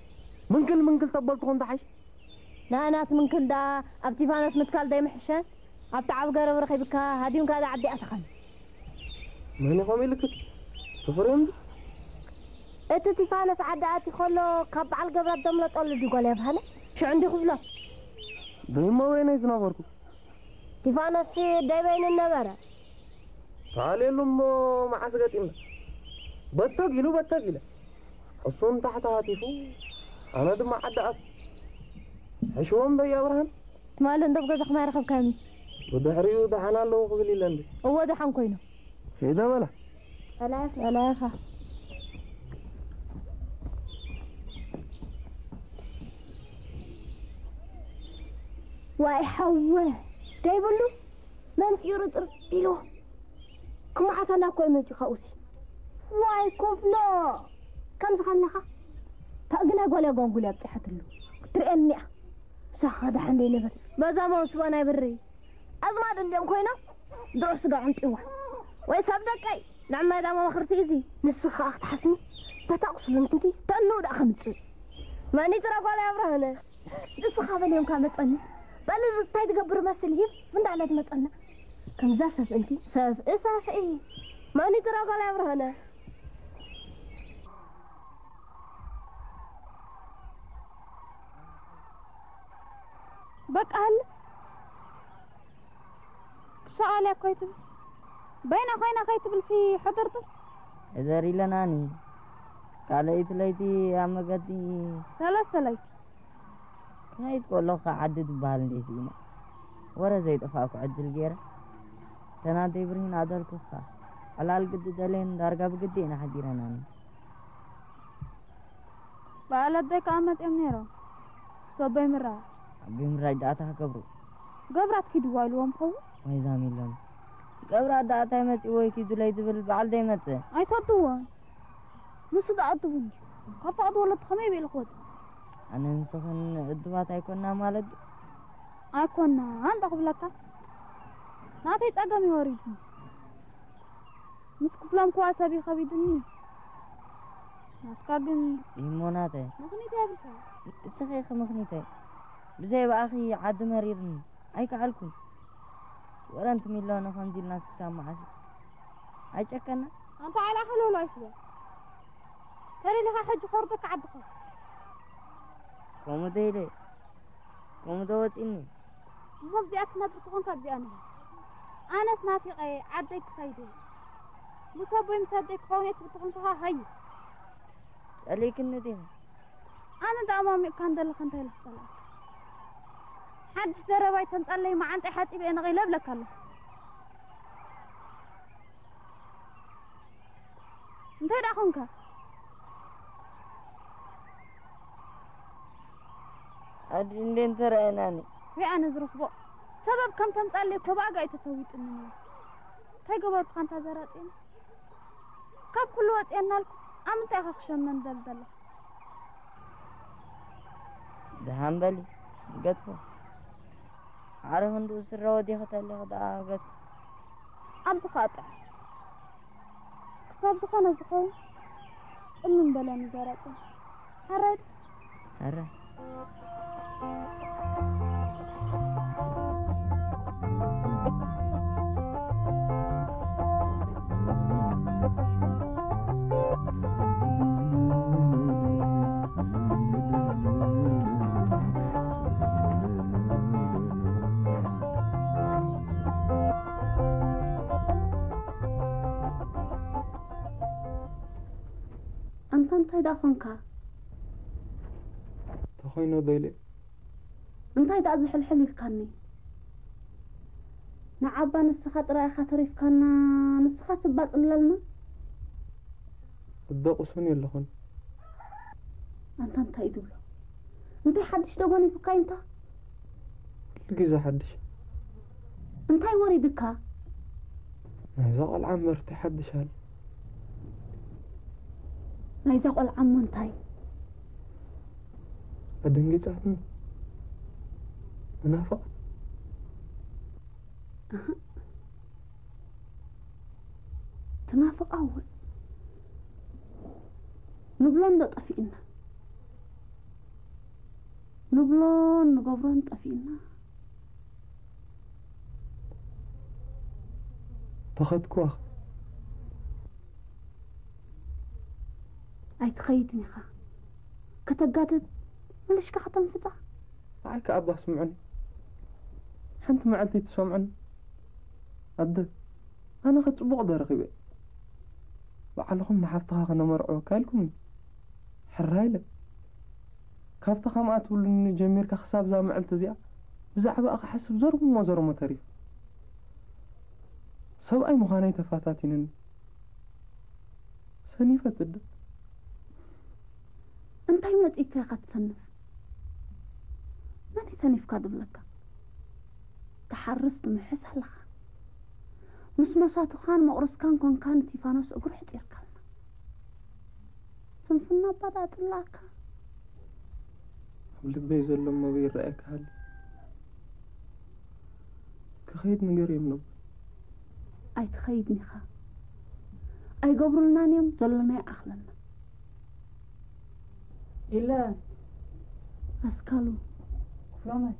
ምንክል ምንክል ተበልትኹም ተሓሽ? ንኣናት ምንክል ደኣ ኣብ ቲፋኖስ ምትካል ዶ ይምሕሸ? ኣብቲ ዓቢ ገረብ ረኺብካ ሃዲምካ ደኣ ዓዲ ኣተኻን። መን ኢኹም ኢልክት? ትፍርዮም? እቲ ቲፋኖስ ዓዲ ኣቲ ከሎ ካብ በዓል ገብራት ደምለጠሉ ድዩ ጓል የብርሃነ? ሽዑ እንዲ ክፍሎ። ደይሞ ወይነይ ዝነበርኩ። ቲፋኖስ ደበይኑ ነበረ። ተኣልየሉ እሞ መዓስ ገጢምና? በተግ ኢሉ በተግ ኢለ። እሱ ንታሕቲ ሃቲፉ፣ ኣነ ድማ ዓዲ ኣት። ሕሽዎም በይ ኣብርሃም። ትማሊ እንዶ ኣብ ገዛኹም ኣይረኸብካኒ። ብድሕሪኡ ደሓን ኣለዉ ክብል ኢለ እንዲ። እወ ደሓን ኮይኑ። ሄደ በላ። ጸላእኻ። ዋይ ሓወ ደይብሉ መምፂኡ ርጥር ኢልዎ። ክመዓተና እኮ እዩ መፂኡ ካብኡሲ። ዋይ ኮፍሎ ከምዚ ከለኻ። ታእ ግና ጓልያ ጓንጉል ኣብፂሓትሉ ክትርእየኒ እያ። ንሳኻ ደሓን ደይነበርት። በዛ መውስቦ ናይ ብሪ ኣዝማድ እንዲኦም ኮይኖም ድሮ ስጋ ቁንጢዋ። ወይ ሰብ ደቀይ ንዕማይ ዳማ መኽርቲ እዚ። ንስኻ ክትሓስሚ በታ ቁስሉ ምእንቲ ተእንኡ ደኣ ከምፅእ። መን ይጥረ ጓል ኣብርሃነ? ንስኻ በልዮምካ መጸኒ። በል እዚ እንታይ ትገብር መስል ሂብ እንዳለት መጸና። ከምዛ ሰፍእንቲ ሰፍእ ሰፍኢ። መን ይጥረ ጓል ኣብርሃነ? በቃ ኣለ ክሻኣልያ ኮይትብል በይና ኮይና ከይትብል ሲ ሕድርቱ። እዘር ኢለናኒ ካልኣይቲ ለይቲ ኣብ መገዲ ሰለስተ ለይቲ ከመይ ትቆሎ ከ ዓዲ ትበሃል እንዴ ስኢና ወረ ዘይጠፋእኩ ዕድል ገይረ ተናደይ ብርሂን ኣደልኩኻ ዕላል ግዲ ደሌን ዳርጋ ብግዲ ኢና ሓዲረናኒ። በዓል ኣደይ ከኣ መጺኦም ነይሮም። ምስ ኣቦይ ምራይ። ኣቦይ ምራይ ደኣ እንታይ ክገብሩ? ገብራት ኪድዋ ኢልዎም ኸውን። ማይ ዛም ኢሎም። ገብራት ደኣ እንታይ መጺእዎ እዩ ኪዱለይ ዝብል በዓል ደይመጽእ። ኣይሰድዎን። ንሱ ደኣ እድቡ እንጂ። ካብ ፈቐድ ወለዱ ከመይ ኢሉ ክወጽእ? ኣነ ንስኽን እድባት ኣይኮና ማለት ድዩ? ኣይኮና እንዶ ክብለካ። ናተይ ጸገም እዩ ወሪዱ። ምስ ክፍሎም ክዋ ሰብ ይኸቢድኒ። ናትካ ግን እሞ ናተ መኽኒት የብልካ። እስኺ ኢኺ ምኽኒተይ። ብዘይ ብኣኺ ዓዲ መሪርኒ። ኣይከኣልኩን። ወረ ኣንቲ ሚሎነ ከምዚ ኢልናስ ክሳብ መዓስ? ኣይጨከና። ኣንታ ዓላኻ ሎሎ ኣይትበል። ተደሊኻ ሕጂ ከውርደካ ዓድኻ። ከምኡ ዶ ኢለ? ከምኡ ዶ ወጺኒ? እሞ ኣብዚኣ ትነብር ትኾን ካብዚኣ ንበል። ኣነስ ናፊቐ ዓደይ ክኸይድ እየ። ምስ ኣቦይ ምስ ኣደይ ክኸውን እየ ትብል ተኾንካ ሃዩ። ጸሊእክኒ ዲኺ? ኣነ ደኣ ማሚቕካ እንደለኻ እንታይ ኢለ ክጸልኣካ? ሓድሽ ዘረባ ኣይተምጻለይ መዓንጣይ ሓጺበ እየ ነቒለ እብለካ ኣለኹ። እንታይ ደኣ ኾንካ? ኣዲ እንዴ እንተረኣየናኒ? ወይ ኣነ ዝረኽቦ ሰበብ ከም ተምጻለይ እኮ ብኣጋ እዩ ተሰዊጥኒ ነይሩ። እንታይ ገበርኩኻ ኣንታ ዘራጤን? ካብ ኩሉ ወጽኤና ኣልኩ ኣብ ምንታይ ኢኻ ክሸመን ደልደለኻ? ደሓን በሊ ገጥፎ። ኣረ ክንድኡ ስረ ወዲኺ ተሊኺ ደኣ ገጽ። ኣብዚ ኸኣ ጥራሕ ክሳብ ዝኾነ ዝኸውን ጽልም በለኒ ገረጸ። ሓራይ ዶ? ኣረ። ኣንታ እንታይ ደኣ ኾንካ? ተኾይኖ ዶ ኢለ? እንታይ ደኣ ዝሕልሕል ኢልካኒ? ንዓባ ንስኻ ጥራይ ኢኻ ተሪፍካና፣ ንስኻ ስባጽ እብለልና። እደቁሱን የለኹን። ኣንታ እንታይ እዩ ዝብሎ? እንታይ ሓድሽ ዶ ጎኒፉካ እዩ እንታ? ኩሉ ግዜ ሓድሽ። እንታይ ወሪድካ? ናይዛ ቆልዓ እምበር እንታይ ሓድሽ ኣሎ? ናይዛ ቆልዓ እሞ እንታይ? ኣደንጊጻትኒ። መናፍቕ። ኣሃ። ትናፍቓ እውን። ንብሎን ዶ ጠፊእና? ንብሎን ንገብሮን ጠፊእና። ተኸድኩዋ። ኣይትኸይድን ኢኻ። ከተጋድድ፣ መሊሽካ ከተንፍጻ። ንዓይ ከኣ እባ ስምዑኒ። ሓንቲ መዓልቲ ትሰምዑኒ። ኣደ፣ ኣነ ኸ ጽቡቕ ዶ ረኺበ? ባዕልኹም ንሓፍትኻ ከነመርዕወካ ኢልኩምኒ። ሕራይ ኢለ። ካብታ ከምኣ ትብሉኒ ጀሚርካ ክሳብ እዛ መዓልቲ እዚኣ ብዛዕባኣ ክሓስብ ዘርሞ ዘርሞ ተሪፉ። ሰብኣይ ምዃነይ ተፈታቲኑኒ። ሰኒፈ ትድል። እንታይ መጺእካ ኢኻ ትሰንፍ? መን እዩ ሰኒፍካ ዝብለካ? ትሓርስ ትምሕስ ኣለኻ። ምስ መሳቱኻን መቑርስካን ኮንካ ንቲፋኖስ እግሩ ሕጺርካልና። ስንፍና ኣባዳጥላካ። ኣብ ልበይ ዘሎ እሞ ይረኣየካ ሃልዩ። ክኸይድ ንገርዮም ነቦይ። ኣይትኸይድን ኢኻ። ኣይገብሩልናን እዮም፣ ዘሎና ይኣኽለና። ኢለ ኣስካሉ። ክፍሎመይ።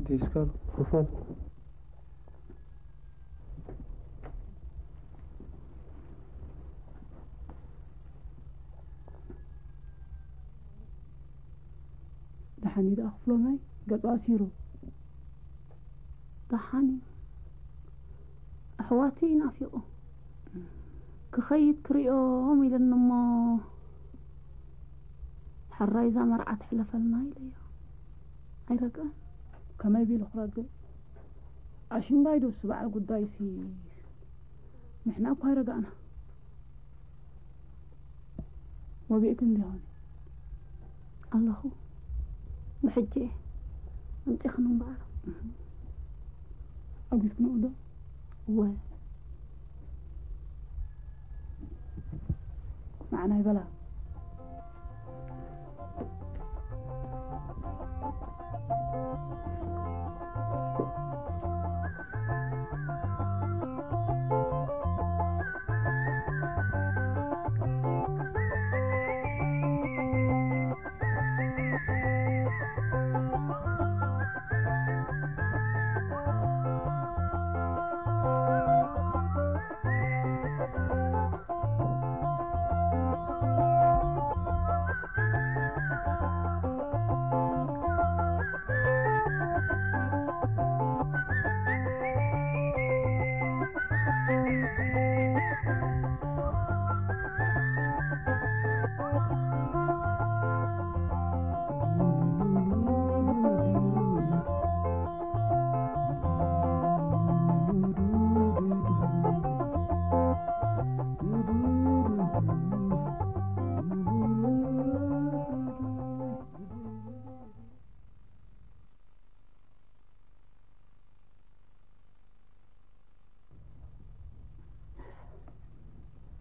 ዲስካሉ። ክፍሎመይ። ደሓን እዩ ደኣ ክፍሎመይ፣ ገጹ ኣሲሩ። ደሓን እዩ። ኣሕዋቱ እዩ ናፊቑ። ክኸይድ ክሪኦም ኢለኒ እሞ፣ ሕራይ እዛ መርዓ ትሕለፈልና ኢለዮ። ኣይረግእን። ከመይ ቢሉ ክረግእ? ኣሽምባይ ዶ እሱ በዓል ጉዳይሲ? ንሕና እኳ ኣይረጋእና። ወቢእኪ እንዲሆን? ኣለኹ። ብሕጂ እየ። ኣምጺኽኒ እምበኣር። ኣጒስክንኡ ዶ? እወ። ንዓና ይበላ።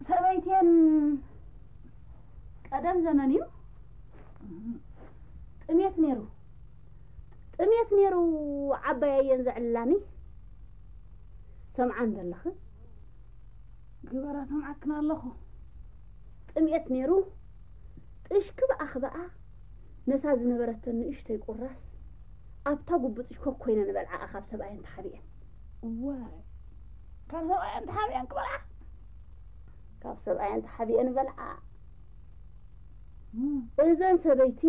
ሰበይቴን ቀደም ዘመን እዩ ጥሜት ነይሩ። ጥሜት ነይሩ ዓባይ ኣየን ዘዕልላኒ። ሰምዓን ዘለኺ? ግበራ፣ ሰምዓክን ኣለኹ። ጥሜት ነይሩ፣ ጥሽ ክብኣ ክብኣ፣ ነታ ዝነበረተን ንእሽተይ ቁራስ ኣብታ ጉብጥሽ ኮኮይነን በልዓኣ፣ ካብ ሰብኣየን ተሓቢኤን። እዋይ፣ ካብ ሰብኣየን ተሓቢኤን ክበልዓ? ካብ ሰብኣየን ተሓቢኤን በልዓ። እም። እዘን ሰበይቲ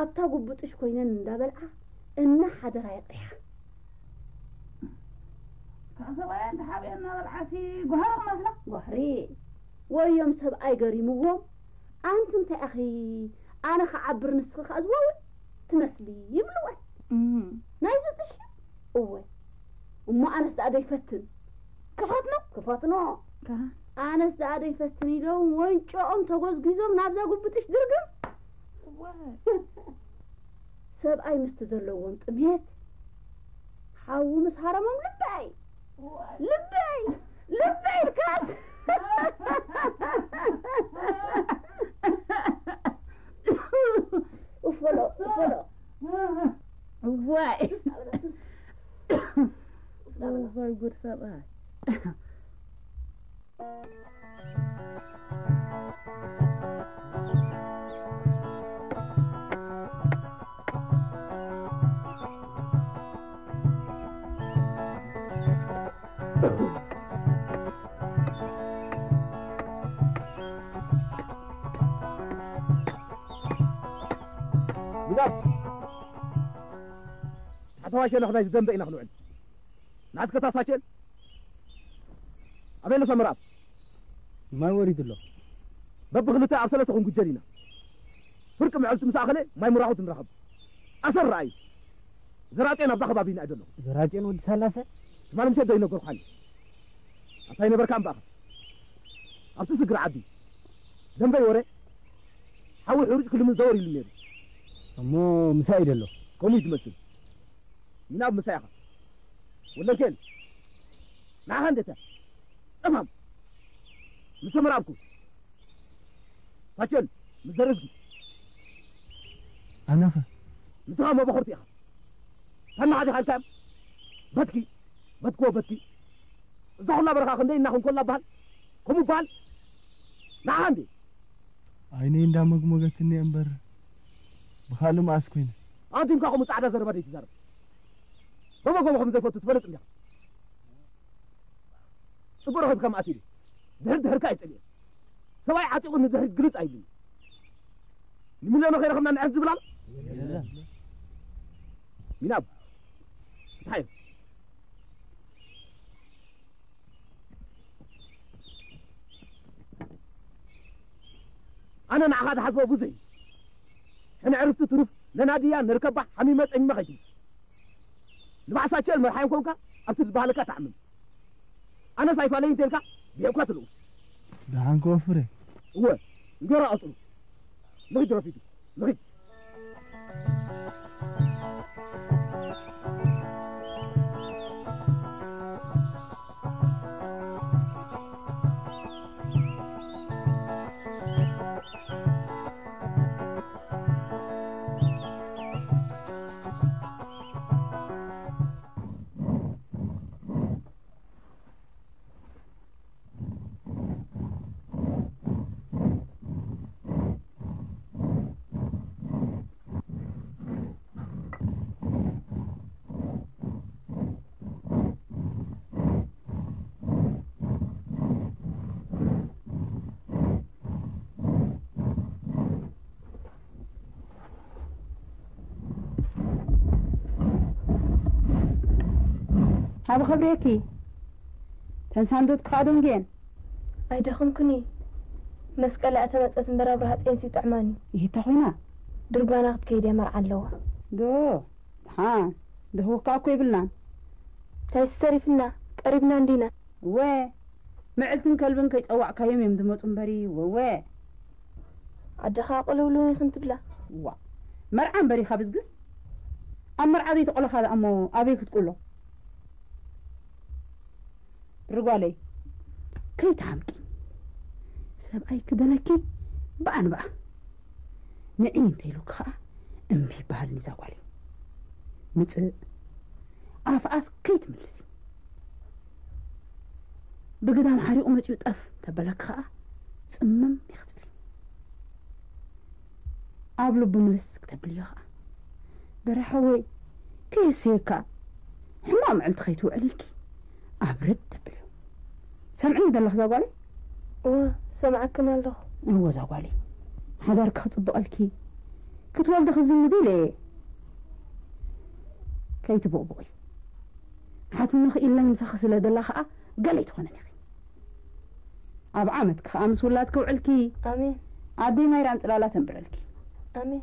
ኣብታ ጉብጥሽ ኮይነን እንዳበልዓ እናሓደራ የቕሪሓ። ካብ ሰብኣየን ተሓቢኤን እናበልዓሲ ጓህሪ ክመስላ? ጓህሪ። ወዮም ሰብኣይ ገሪምዎም፣ ኣንቲ እንታይ ኣኺ ኣነ ክዓብር ንስኺ ከኣ ዝዋውዕ ትመስሊ ይብልወን። እም። ናይዚ ጥሽ እወ። እሞ ኣነስ ደኣ ዘይፈትን። ክፈትኖ? ክፈትኖ። ከ? ኣነስ ደኣ ዘይፈትን ኢሎም ወንጭኦም ተጎዝጒዞም ናብዛ ጉብጥሽ ድርግም። እወ። ሰብኣይ ምስቲ ዘለዎም ጥሜት ሓዊ ምስ ሃረሞም ልበይ፣ ልበይ፣ ልበይ ኢልካስ። እፎሎ፣ እፎሎ። እዋይ። እፎይ ጉድ ሰብኣይ። ሚናብ፣ ኣተዋሸ ነኽናይ ዝደንበ ኢና ክንውዕል። ናትከ ታሳቸን ኣበይ ኣሎ ሰመራብ? ማይ ወሪዱ ኣሎ። በብኽልተ ኣብ ሰለስተ ክንጉጀል ኢና። ፍርቂ መዓልቲ ምስ ኣኸለ ማይ ምራኹት ንረኸብ። ኣሰር ረኣዩ። ዘራጤን ኣብዛ ከባቢ ኢና ዘሎ። ዘራጤን ወዲ ሳላሰ? ትማሊ ምሸት ዶ ይነገርኳኒ? ኣብታ ይነበርካ እምበኣኸ? ኣብቲ ስግር ዓዲ። ደንበይ ወረ። ሓዊ ሕሩጭ ክልምን ዘወር ኢሉ ነይሩ። እሞ ምሳይ ደሎ? ከምኡ እዩ ትመስል። ሚናብ ምሳይ ኢኻ። ወለንኬል። ንዓኻ እንዴታ። ጠማም። ምስ ምራብኩ። ፋቸል፣ ምስ ዘርእዝጊ። ኣነኸ? ንስኻ መበኸርቲ ኢኻ። ታናኻ ዲኻ ኢልካዮም? በትኪ፣ በትክዎ በትኪ። እዛ ኹላ በረኻ ክንደይ እናኹን ኮላ በሃል? ከምኡ በሃል? ንዓኻ እንዴ? ዓይነይ እንዳመግመገትኒ እየ እምበር፣ ብኻልእ መኣስ ኮይነ። ኣንቲምካ ከምኡ ጻዕዳ ዘረባ ደይ ትዛረብ። በበጎቦ ከም ዘይፈቱ ትፈልጥ እንዲኻ። ጽቡቕ ረኺብካ መኣስ ኢሉ። ድሕር ድሕርካ ይጸልየ። ሰብኣይ ዓጢቑ ንድሕሪት ግልጽ ኣይብልን። ንሚልዮኖ ከይረኸብና ንዕርፍ ዝብል ኣሎ? የለን። ሚናብ፣ እንታይ እዩ? ኣነ ንዓኻ ዝሓስቦ ብዙሕ እዩ። ሕነ ዕርፍቲ ትሩፍ ነናድያ ንርከባ ሓሚመ ጸሚመ ከይትብል። ንባዕሳቸል መርሓዮም ኮንካ ኣብቲ ዝበሃለካ ትሓምም። ኣነስ ኣይፋለይን ተልካ ብሄኳ ትልኡ። ደሓን ክወፍር እየ። እወ፣ እንጌራ ቀጽሉ። ንኺድ ረፊዱ፣ ንኺድ። ሃቢ ከብሬኪ፣ ተን ሳንዱት ክኻዶም ጌን። ኣይደኸምኩኒ። መስቀል እያ ተመጸት እምበር ኣብርሃ ጼንሲ ይጥዕማኒ። ይህታ ኮይና? ድርባና ክትከይድ እያ፣ መርዓ ኣለዋ። ዶ፣ ደሓን፣ ደህወካ እኮ ይብልናን። እንታይ ተሪፍና? ቀሪብና እንዲና። እወ፣ ምዕልትን ከልብን ከይጸዋዕካዮም እዮም ዝመጹ እምበሪ፣ ወወ። ዓድኻ ቅልውልው ኢኽን ትብላ። ዋ፣ መርዓ እምበሪ ካብ ዝግስ፣ ኣብ መርዓ ዘይተቆለኻ ደኣ እሞ ኣበይ ክትቁሎ? ብርጓለይ፣ ከይትሓምቂ። ሰብኣይ ክደነኪ ብኣን ብኣ። ንዒ እንተ ኢሉኪ ኸኣ እምቢ ይበሃልኒ እዛ ጓለይ። ምጽእ ኣፍ ኣፍ ከይትምልሲ። ብግዳም ሓሪቑ መጺኡ ጠፍ ተበለኪ ኸኣ ጽምም ኢኺ ትብሊ። ኣብ ልቡ ምልስ ክተብልዮ ኸኣ፣ በርሐወይ ከየሰየካ ሕማቕ መዕልቲ ከይትውዕል ኢልኪ ኣብርድ ተብልዮ። ሰምዕኒ ዘለኺ እዛ ጓለይ? እወ፣ ሰምዓክን ኣለኹ። እወ፣ እዛ ጓለይ ሓዳርኪ ክጽብቐልኪ ክትወልዲ ክዝንቢ ኢለ እየ። ከይትቡቕቡቒ። ሓትኖኺ ኢለይ ምሳኺ ስለ ደላ ኸኣ ገለ ኣይትኾነን ኢኺ። ኣብ ዓመትኪ ኸኣ ምስ ውላድኪ ውዕልኪ። ኣሜን። ኣደይ ማይራን ጽላላ ተንብረልኪ። ኣሜን።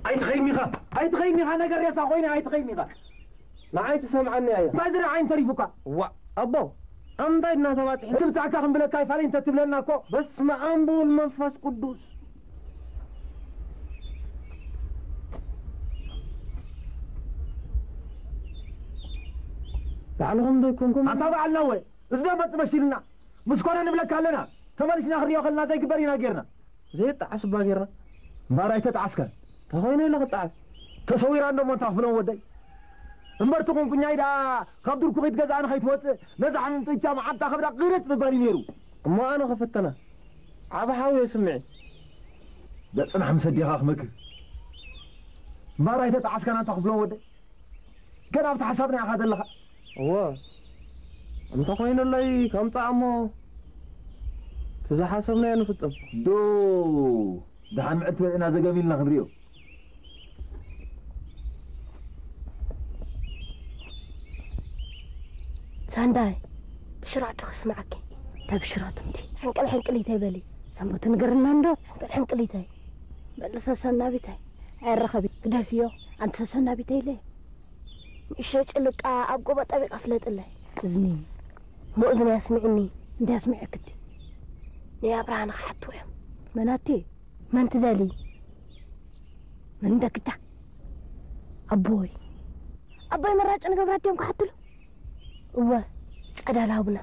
ኣይትኸይኒ ኢኻ፣ ኣይትኸይኒ ኢኻ፣ ነገር ሬሳ ኮይነ ኣይትኸይኒ ኢኻ። ንዓይ ትሰምዓኒ ኣያ። እንታይ ዝረዓይን ተሪፉካ? ዋ፣ ኣቦ፣ ኣምንታይ ድና ተባጺሑ? እቲ ብጻዕካ ክንብለካ ይፋለይ እንተ ትብለና እኮ። በስመ ኣብ ወወልድ መንፈስ ቅዱስ። ባዕልኹም ዶ ኣይኮንኩም? ኣንታ በዓልና ወ፣ እዚ ዶ መጽ መሲልና? ምስ ኮነ ንብለካ ኣለና። ተመሊስና ክንሪኦ ከለና ዘይግበር ኢና ጌርና። ዘይጠዓስ እባ ጌርና። እምበኣር ኣይተጠዓስካን። እንታይ ኮይነ ኢለ ክጠዓስ? ተሰዊራ እንዶ እሞ እንታይ ክፍሎም ወደይ? እምበር እቲ ቁንቁኛይ ደኣ ካብ ዱር ኩኺት ገዛኣ ንኸይትወጽእ ነዛ ሕምም ጥጃ መዓንጣ ከብዳ ቅርጽ ምባል እዩ ነይሩ። እሞ ኣነ ክፍተና። ዓቢ ሓው እየ ስምዒ። ደጽናሕ ምስ ኣዴኻ ክመክር። እምበኣር ኣይተጠዓስካን ኣንታ ክፍሎም ወደይ? ገና ኣብቲ ሓሳብና ኢኻ ዘለኻ። እወ፣ እንተኾይኑለይ ከምጽኣ እሞ፣ እቲ ዝሓሰብናዮ ንፍጽም። ዶ፣ ደሓን ምዕድ ትበልዕና ዘገም ኢልና ክንሪኦ። ሳንዳይ፣ ብሽራቱ ክስማዓኪ። እንታይ ብሽራቱ እንዲ? ሕንቅል ሕንቅል ይተይ በሊ። ሰንበቱ ንገርና እንዶ፣ ሕንቅል ሕንቅል ይተይ። በል ሰሰናቢታይ፣ ኣይረኸቢ፣ ግደፍዮ፣ ኣንቲ ሰሰናቢተይ ኢለ። ንእሽቶ ጭልቃ ኣብ ጎቦ ጠቢቐ ፍለጥለይ። እዝኒ፣ እሞ እዝኒ ኣስምዕኒ። እንታይ ኣስምዐክዲ? ናይ ኣብርሃ ንኽሓትዎ እዮም። መናቲ? መን ትደሊ? መን ደክታ? ኣቦይ። ኣቦይ መራጭ ንገብራ ድዮም ክሓትሉ? እወ፣ ጸዳል ሃቡና።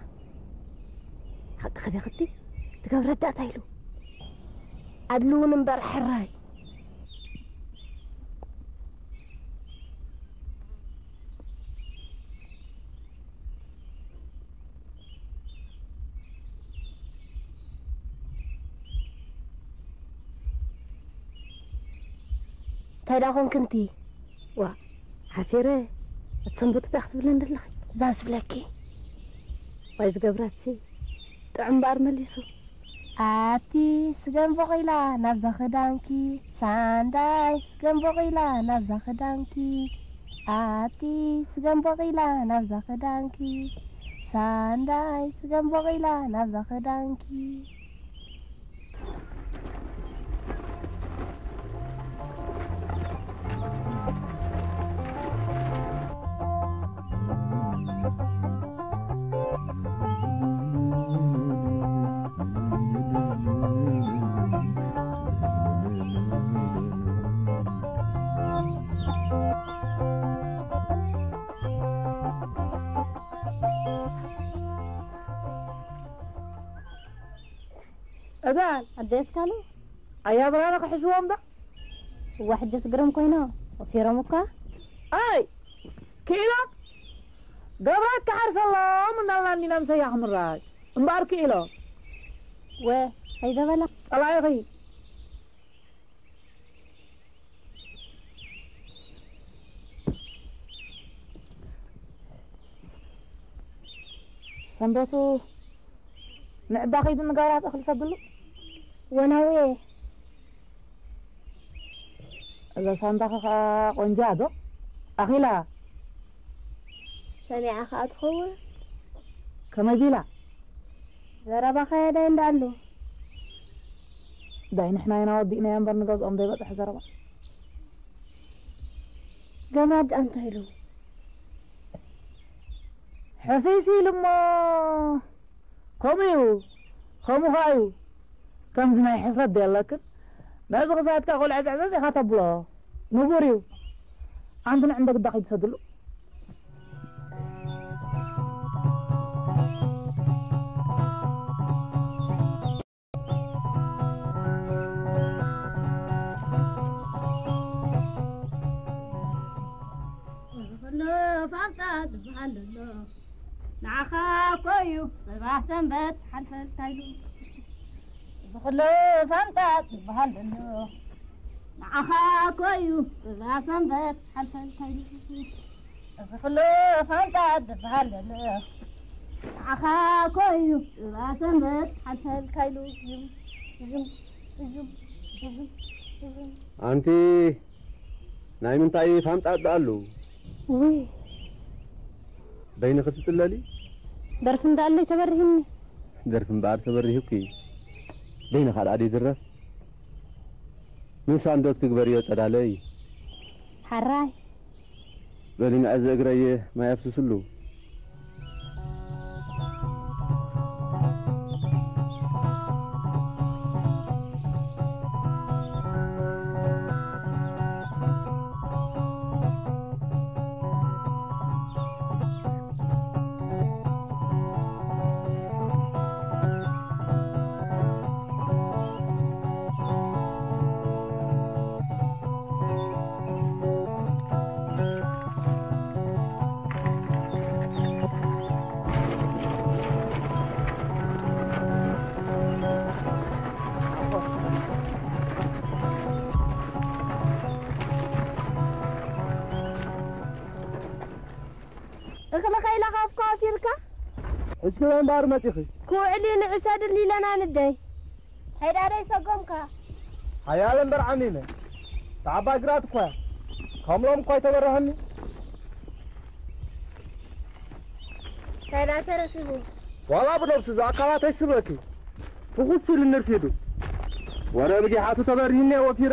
ሓቅኺ ዲኽቲ? ትገብረ ኣዳእታ ኢሉ። ኣድልውን እምበር ሕራይ። እንታይ ደኣ ኾንክንቲ? ዋ፣ ሓፊረ። እቲ ሰንበቱ እንታይ ክትብለኒ ደለኺ? እዛ ዝብለኪ። ዋይ ዝገብራትሲ፣ ጥዑም እምበኣር መሊሱ። ኣቲ ስገም ቦቒላ ናብዛ ክዳንኪ፣ ሳንዳይ ስገም ቦቒላ ናብዛ ክዳንኪ፣ ኣቲ ስገም ቦቒላ ናብዛ ክዳንኪ፣ ሳንዳይ ስገም ቦቒላ ናብዛ ክዳንኪ። እባል ኣደስካሉ ኣያ ብርሃነ ክሕዝዎም ዶ? እዋ ሕጅስ ግርም ኮይኖ ወፊሮም እኳ። ኣይ ክኢሎም ገብራት ክሓርሰሎም እናልና እንዲና ምሰያ ክምራጭ እምበኣር ክኢሎም። ወ ኣይዘበላ ጸላኢኺ። ሰንበቱ ንዕዳ ከይዱ ንጋራት እኽሊ ሰድሉ። ወናውየ። እዛ ሳንዳኸ ኸዓ ቆንጃ ዶ? ኣኺላ። ሰሚዓ ኸዓ ትኸውን። ከመይ ቢላ? ዘረባ ኸየደ እንዳኣሉ። ዳይ ንሕና ኢና ወዲእናዮ እምበር ንገዝኦም ዘይበጽሐ ዘረባ። ገምራድ እንታይ ኢሉ? ሕስይሲ ኢሉ እሞ ከምኡ እዩ። ከምኡ ኸዓ እዩ። ከምዚ ናይ ሕፍረት ዶ የለክን? ነዚ ክሳድካ ቆልዐ ዘዕዘዝ ኢኻ ተብሎ። ንቡር እዩ። ኣንቲ ንዕንደ ግዳ ከይትሰድሉ። ፋንጣ ዝበሃል ዘሎ ንዓኻ እኮ እዩ ጽባሕ ሰንበት ሓልፈልካ ኢሉ። እዚ ኩሉ ፋንጣ ዝበሃል ዘሎ ንዓኻ እኮ እዩ ጽባሕ ሰንበት ሓልፈልካ ኢሉ። እዚ ኩሉ ፋንጣ ዝበሃል ዘሎ ንዓኻ እኮ እዩ ጽባሕ ሰንበት ሓልፈልካ ኢሉ። እዩም፣ እዩም፣ እዩም፣ እዩም፣ እዩም። ኣንቲ ናይ ምንታይ ፋንጣ ኣሎ? ውይ። በይንኺ ትጽለሊ? ደርፊ እንዳለይ ተበሪህኒ። ደርፊ እምበኣር ተበሪሁኪ። በይንኻ ደኣ ደይዝረፍ? ምን ሳንዶት ትግበርዮ ጸዳለይ? ሓራይ። በሊ ንዕዚ እግረየ ማይ ኣፍስስሉ። እኽሊ ከይለኸፍካ ወፊርካ? ሕጂ ክበ እምበኣር መጺኺ? ክውዕል እዩ ንዑ ሰድል ኢለና ንደይ። ሄዳ ደይ ሰጎምካ? ሓያል እምበር ዓሚመ። ተዓባይ ግራት እኳ እያ። ከምሎም እኳ ኣይተበረሀኒ። ሄዳ ተረኪቡ። ዋላ ብነብሱ ዝኣካላት ኣይስበኪ። ፍኹስ ኢሉ ንርፊዱ። ወረ ብጊሓቱ ተበሪህኒ እየ ወፊረ።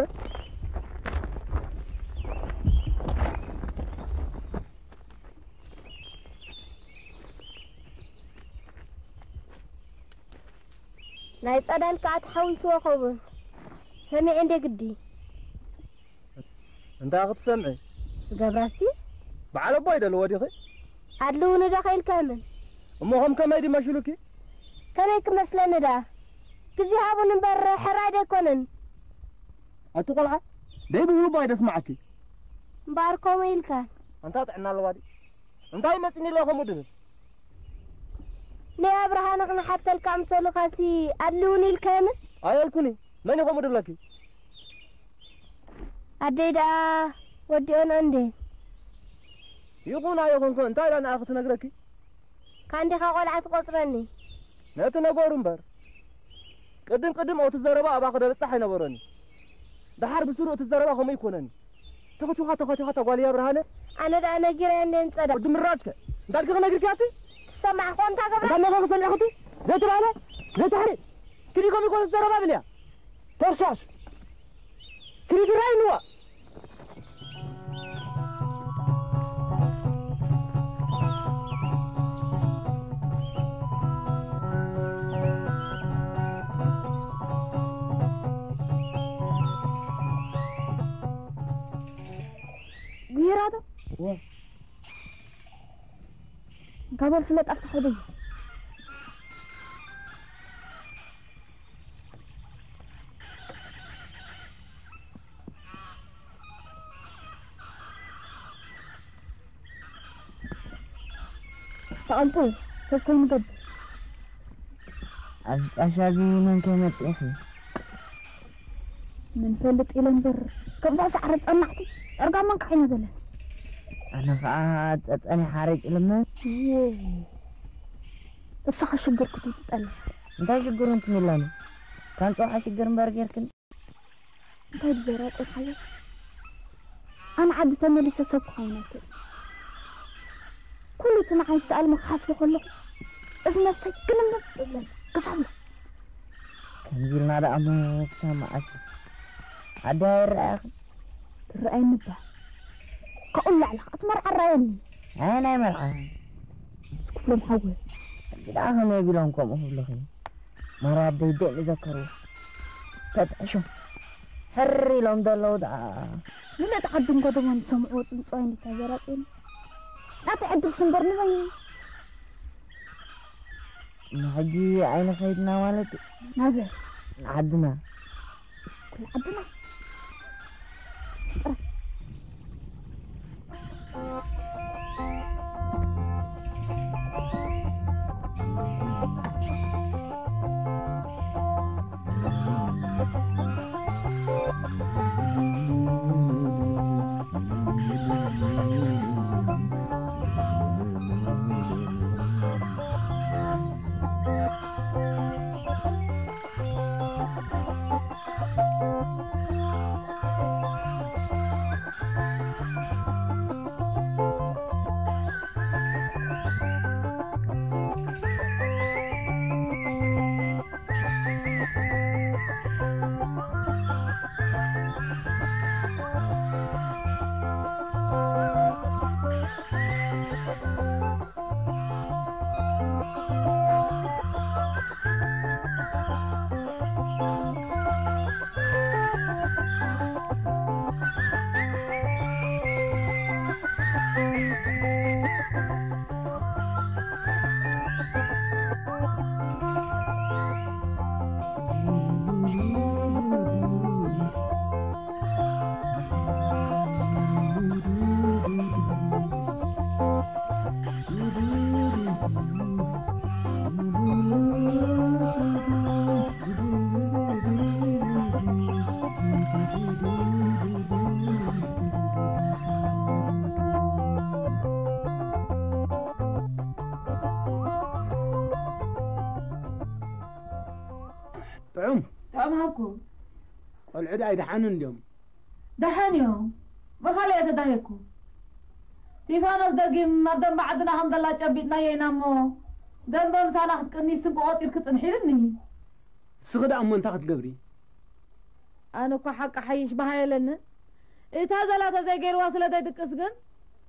ናይ ጸዳል ከኣ ተሓዊስዎ ኸውን። ሰሚዐ እንደ ግዲ። እንታይ ክትሰምዒ? ዝገብራሲ? በዓል ኣቦ ይደልዎ ዲኺ? ኣድልውኒ ዶ ከኢልካ ምን? እሞ ከም ከመይ ድዩ መሽሉኪ? ከመይ ክመስለኒ ደኣ? ግዜ ሃቡኒ እምበር ሕራይ ዶ ኣይኮነን? ኣቲ ቆልዓ፣ ደይ ብህሉ እባ ኣይደስማዓኪ። እምበኣር ከምኡ ኢልካ። ኣንታ ጥዕና ኣለዋ ድዩ? እንታይ መጺኒ ኢለ ከምኡ ድብል? ናይ ኣብርሃ ንኽንሓተልካ ኣምሰሉኻሲ ኣድልውኒ ኢልካዮ ምን? ኣየልኩኒ። መን እዩ ከምኡ ድብለኪ? ኣደይ ደኣ ወዲኦን እንዴ? ይኹን ኣይኹንከ እንታይ ኢላ ንኣ ክትነግረኪ? ካንዲኻ ቆልዓ ትቆጽረኒ? ነቲ ነገሩ እምበር። ቅድም ቅድም ኦቲ ዘረባ ኣባኺ ደብጻሕ ኣይነበሮኒ። ደሓር ብስሩ እቲ ዘረባ ከምኡ ይኮነኒ። ተኸቲኻ፣ ተኸቲኻ፣ ተጓልያ ብርሃነ። ኣነ ደኣ ነጊረያ እንዴ ንጸዳ። ወዲ ምራጭከ? እንዳልኪ ክነግርኪ ኣቲ? ትሰማዕ ኮ እንታ ገብራ? እንታ ነኻ ክሰምዕ ክቲ? ዘይትባለ? ዘይትሕሪ? ክዲ ከምኡ ይኮነ ዘረባ ብልያ። ተርሻሽ። ክዲ ድራይ ንዋ። ጉሂራቶ? እወ። እንካ በል ስለ ጣፍካ ሕደይ። ተቐልጡ፣ ሰብ ኮይኑ ገብር። ኣብዚ ጣሻ እዚ መን ከይመጽእ ኢኺ? ምን ፈልጥ ኢለ እምበር፣ ከምዛ ሳዕሪ ጸናዕቲ፣ ጸርጋ መንቃዕ ኢና ዘለና። ኣነ ኸኣ ጸጸኒ ሓረጭ ልመ። እየ። እሳኻ ሽግር ክትጠልብ። እንታይ ሽግሩ እንትን ኢላኒ? ካን ጽባሕ ሽግር እምበር ጌርክን። እንታይ ብዘራ ጸርሓዮ? ኣነ ዓዲ ተመሊሰ ሰብ ክኸውን ኣይክእል። ኩሉ እቲ ንዓይ ዝተኣልሞ ክሓስቦ ከለኹ፣ እዚ ነብሰይ ግልምልም ይብለኒ። ክሳብ ሎ። ከምዚ ኢልና ደኣ እሞ ክሳብ መዓስ? ዓዲ ኣይረኣኽን? ትረኣየኒ እባ። ካብኡ ንላዕሊ ኸኣ እቲ መርዓ ኣረኣየኒ። ኣየናይ መርዓ? ምስ ክፍሎም ሓወይ። ሕጂ ደኣ ከመይ ቢሎም ከምኡ ክብሉኺ? ማራ ኣደይ ደም ይዘከሩ። ተጥዕሾም። ሕር ኢሎም ዘለዉ ደኣ። ምለጥ ዓድን ጎደቦን ዝሰምዕዎ ጽንጽዋይ እንዲታ ዘራጤን። ናተይ ዕድል ስምበር ንበይኑ። ንሕጂ ኣይንኸይድና ማለት እዩ። ናበይ? ንዓድና። ኩሉ ዓድና። ጥዑም። ጥዑም ሃብኩ። ቆልዑ ደኣ ኣይደሓኑን ድዮም? ደሓን እዮም። ብኻልእ እየ ተዳሂኩ። ቲፋኖስ ደጊም ኣብ ደንበ ዓድና ከም ዘላ ጨቢጥናዮ ኢና እሞ፣ ደንበ ምሳና ክትቅኒ ስንቂ ቆጺርኪ ጽንሒ ኢሉኒ። ንስኺ ደኣ እሞ እንታይ ክትገብሪ? ኣነ እኮ ሓቂ ሓይሽ በሃየለኒ። እታ ዘላ ተዘይገይርዋ ስለ ዘይድቅስ ግን፣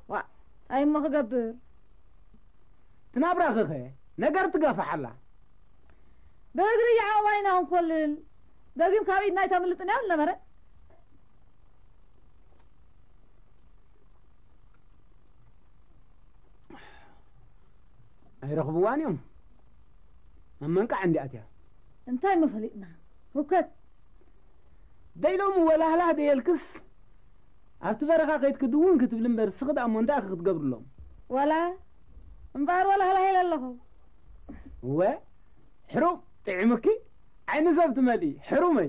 ዋእ፣ እንታይ እሞ ክገብር? ትናብራኺኸ ነገር ትገፍሕ ኣላ። ብእግሪ ይዓዋይና ክንኮልል፣ ደጊም ካብ ኢድና ኣይተምልጥን እያ ነበረ። ኣይረኽብዋን እዮም። ኣብ መንቃዕ እንዲኣትያ። እንታይ መፈሊጥና? ህውከት። ደይሎሙ ወላህላህ ደየልክስ፣ ኣብቲ በረኻ ከይድኪ ድውን ክትብሊ እምበር፣ እስኺ ደኣ እሞ እንታይ ኢኺ ክትገብርሎም? ወላ እምበኣር ወላህላህ ኢለ ኣለኹ። እወ፣ ሕሩም ጥዒሙኪ፣ ዓይኒ ሰብ ትመልኢ፣ ሕሩመይ።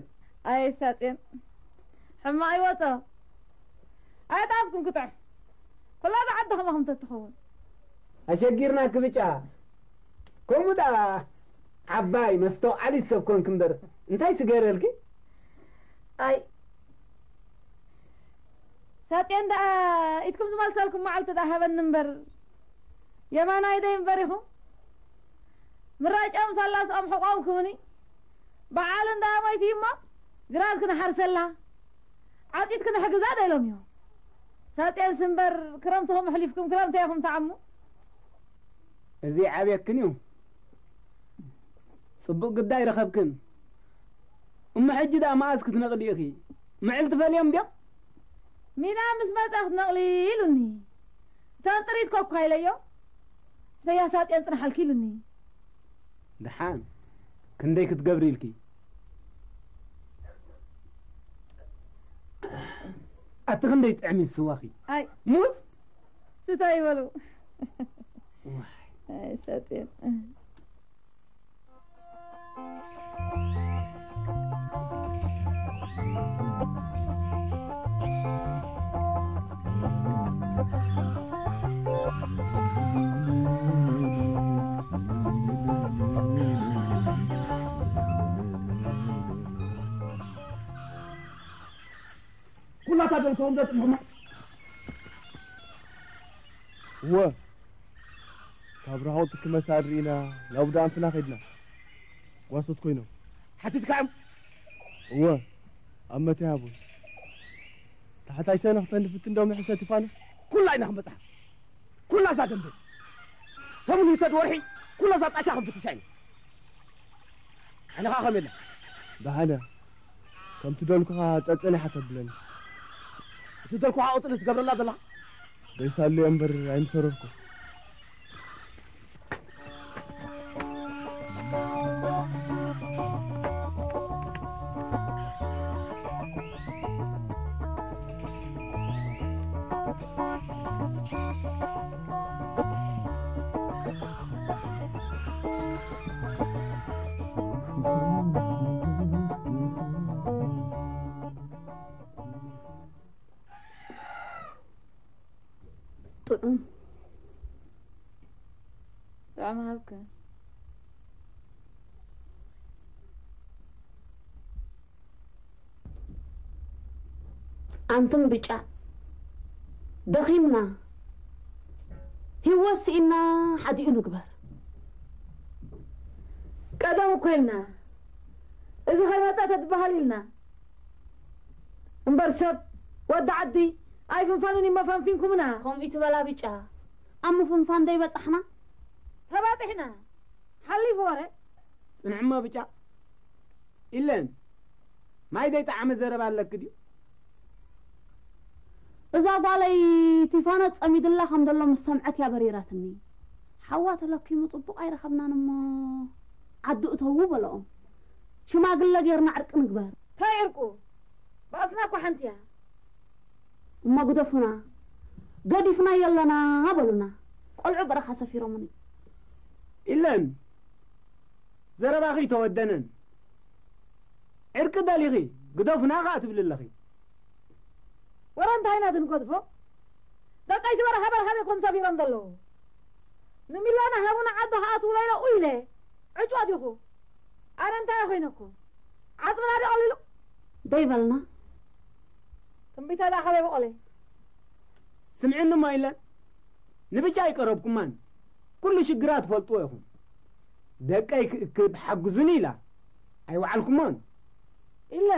ኣይ ሳጤን፣ ሕማቕ ይወጾ። ኣይ ጣፍኩም ክጥዕም። ኩላ እዛ ዓዲ ከማኹም ተትኸውን። ኣሸጊርናኪ ብጫ። ከምኡ ደኣ ዓባይ መስተውዓሊት ሰብ ኮንኪ እምበር፣ እንታይ ስገረልኪ? ኣይ፣ ሳጤን ደኣ ኢድኩም ዝመልሰልኩም መዓልቲ ደኣ ሃበኒ እምበር፣ የማናይ ደይ እምበር ኢኹም። ምራጫ ምሳላ ስኦም ሕቋውኩምኒ። በዓል እንዳ ሞይቲ እሞ፣ ግራት ክንሓርሰላ፣ ዓጺድ ክንሕግዛ ደሎም እዮም። ሳጤንስ እምበር፣ ክረምትኹም ኣሕሊፍኩም፣ ክረምቲ ኢኹም ትዓሙ። እዚ ዓብየክን እዩ። ጽቡቕ ግዳይ ረኸብክን። እሞ ሕጂ ደኣ መኣስ ክትነቕሊ ኢኺ? ምዕል ትፈልዮም ድዮም? ሚና ምስ መጸ ክትነቕሊ ኢሉኒ። እተን ጥሪት ኮኳ ኢለዮ። ኢሰያስ ሳጤን ጽንሓልኪ ኢሉኒ። ደሓን፣ ክንደይ ክትገብሪ ኢልኪ? ኣቲ ክንደይ ጥዕሚ ስዋኺ? ኣይ። ሙስ? ስታይ በሉ። ዋይ። ኣይ፣ ሳጤን። ኩላታ ደልኮም ዘጽንሑማ። እወ፣ ካብ ርሑቕ ትኪ መሳድ ርኢና ናብ ዳንፍና ከይድና። ጓሶት ኮይኖም። ሓቲትካዮም? እወ፣ ኣብ መተይ ሃቡን። ታሕታይ ሸነኽ ተንድፍት እንዶ ምሕሸ ቲፋኖስ? ኩላ ኢና ክንበጽሓ። ኩላ እዛ ደንበ። ሰሙን ይውሰድ ወርሒ፣ ኩላ እዛ ጣሻ ክንፍትሻ ኢና። ኣነ ኸኣ ከመይ ኢለ? ደሓነ። ከምቲ ደልኩኻ ጸጸኒሓ ተብለኒ። እቲ ደልኩኻ ቁጽሪ ትገብረላ ዘለኻ? ደይሳሉ እየ እምበር ኣይምሰረርኩ። ጥዑም። ጥዑም ሃብከ። ኣንቱም ብጫ፣ ደኺምና፣ ህይወት ስኢንና ሓዲኡ ንግበር። ቀደም እኮ ኢልና፣ እዚ ከይመጸ ተትበሃል ኢልና። እምበር ሰብ፣ ወዲ ዓዲ፣ ኣይፍንፋንን እዩ መፈንፊንኩምና። ከምኡ ትበላ ብጫ፣ ኣብ ምፍንፋን ደይበጻሕና? ተባጢሕና። ሓሊፉ ወረ። ጽንዕሞ ብጫ። ኢለን፣ ማይ ዘይጠዓመ ዘረባ ኣለኪ ድዩ? እዛ ጓለይ ቲፋኖ ጸሚድላ ከም ዘሎ ምስ ሰምዐት እያ በሪራትኒ። ሓዋ ተለኪሙ ጽቡቕ ኣይረኸብናን እሞ ዓዲ እተዉ በለኦም። ሽማግለ ጌርና ዕርቂ ንግበር። እንታይ ዕርቁ? ባእስና እኮ ሓንቲ እያ። እሞ ግደፉና፣ ገዲፍናዮ ኣለና በሉና። ቆልዑ በረኻ ሰፊሮምኒ። ኢለን፣ ዘረባኺ ተወደነን። ዕርቂ ደሊኺ፣ ግደፉና ኸኣ ትብሊ ኣለኺ። ወረ እንታይ ኢና ትንገድፎ? ደቀይ ዝበረኸ በረኻ ዘይኮኑ ሰፊሮም ዘለዉ። ንሚላና ሃቡና ዓዲ ክኣትዉ ለይለ ኢለ። ዕጭዋ ዲኹ? ኣነ እንታይ ኮይነኩም? ዓጽምና ዶ ቀሊሉ? ደይበልና። ትንቢታ ደኣ ካበይ በቆለ? ስምዕኒ እሞ ኢለን ንብቻ ኣይቀረብኩማን፣ ኩሉ ሽግራ ትፈልጥዎ ኢኹም። ደቀይ ክእክብ ሓግዙኒ ኢላ ኣይወዓልኩሞን። ኢለ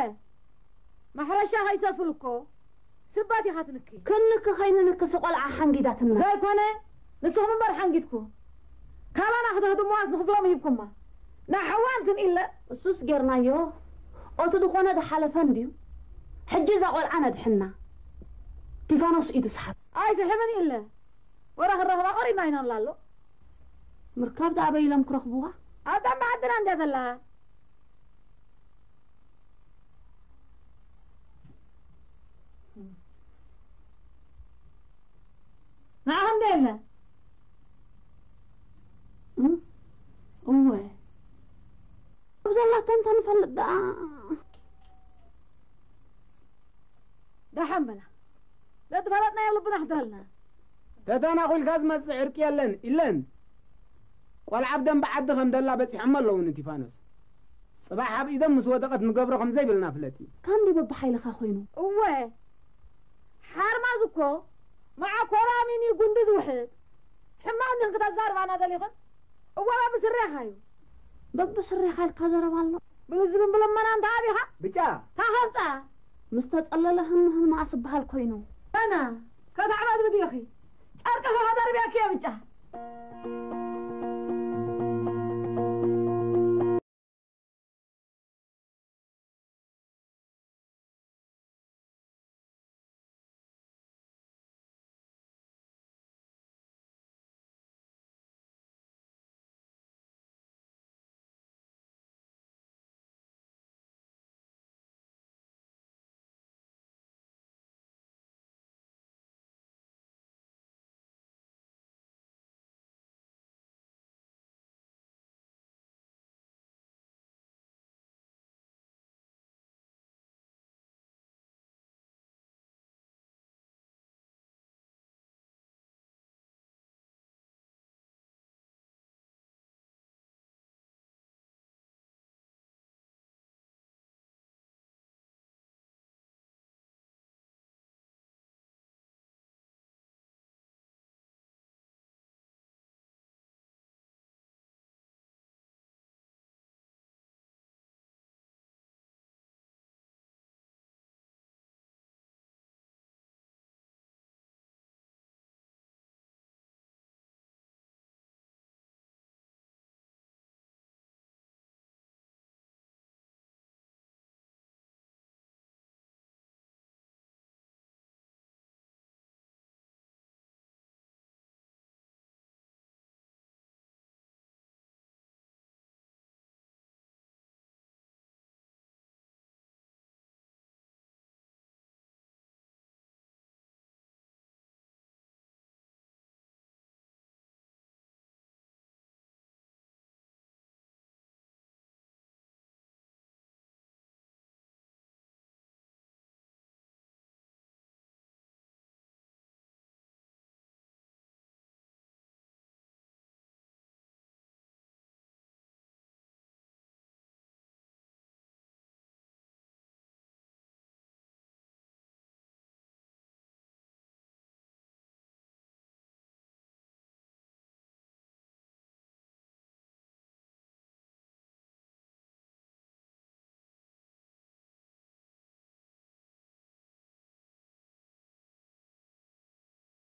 ማሕረሻ ከይሰፍል እኮ ስባት ኢኻ ትንኪ። ክንኪ ከይንንክስ ቆልዓ ሓንጊዳትና። ዘይኮነ ንስኹም እምበር ሓንጊድኩ። ካባና ክተህድሙዋስ ንኽፍሎም ሂብኩማ። ንሓዋንትን ኢለ እሱስ ጌርናዮ። ኦቲ ዝኾነ ዝሓለፈ እንድዩ። ሕጂ እዛ ቆልዓ ነድሕና። ቲፋኖስ ኢዱ ስሓብ። ኣይስሕብን ኢለ ወረ ክረኽባ ቆሪብና ኢና ንብላ ኣሎ። ምርካብ ደኣ ኣበይ ኢሎም ክረኽብዋ? ኣብ ጣምባ ዓድና እንድያ ዘላ። ንዓኹም ዶ የለ? እም? እወ። ኣብ ዘላቶ እንተንፈልጥ ደኣ። ደሓን በላ። ዘትፈለጥናዮ ልብና ኣሕድረልና። ተተናኺልካ ዝመጽእ ዕርቂ የለን ኢለን። ቆልዓ ኣብ ደንበ ዓዲ ከም ደላ በጺሖም ኣለዉ ንቲፋኖስ። ጽባሕ ኣብ ኢዶም ምስ ወደቐት ንገብሮ ከም ዘይብልና ፍለጢ። ካንዲ በብሓይልኻ ኮይኑ። እወ ሓርማዝ እኮ መዓኮራሚኒ ጉንዲ ዝውሕጥ ሕማቕ እንዲኽን ክተዛርባና ደሊኽን? እወ በብስሬኻ እዩ። በብስሬኻ ኢልካ ዘረባ ኣሎ። ብልዝብን ብልመና እንተ ኣቢኻ ብጫ ታኸብፃ ምስ ተጸለለ ህንህን መኣስ በሃል ኮይኑ። ኣና ከተዕበድብድ ኢኺ ጨርቅኺ ከደርብየኪ እየ ብጫ።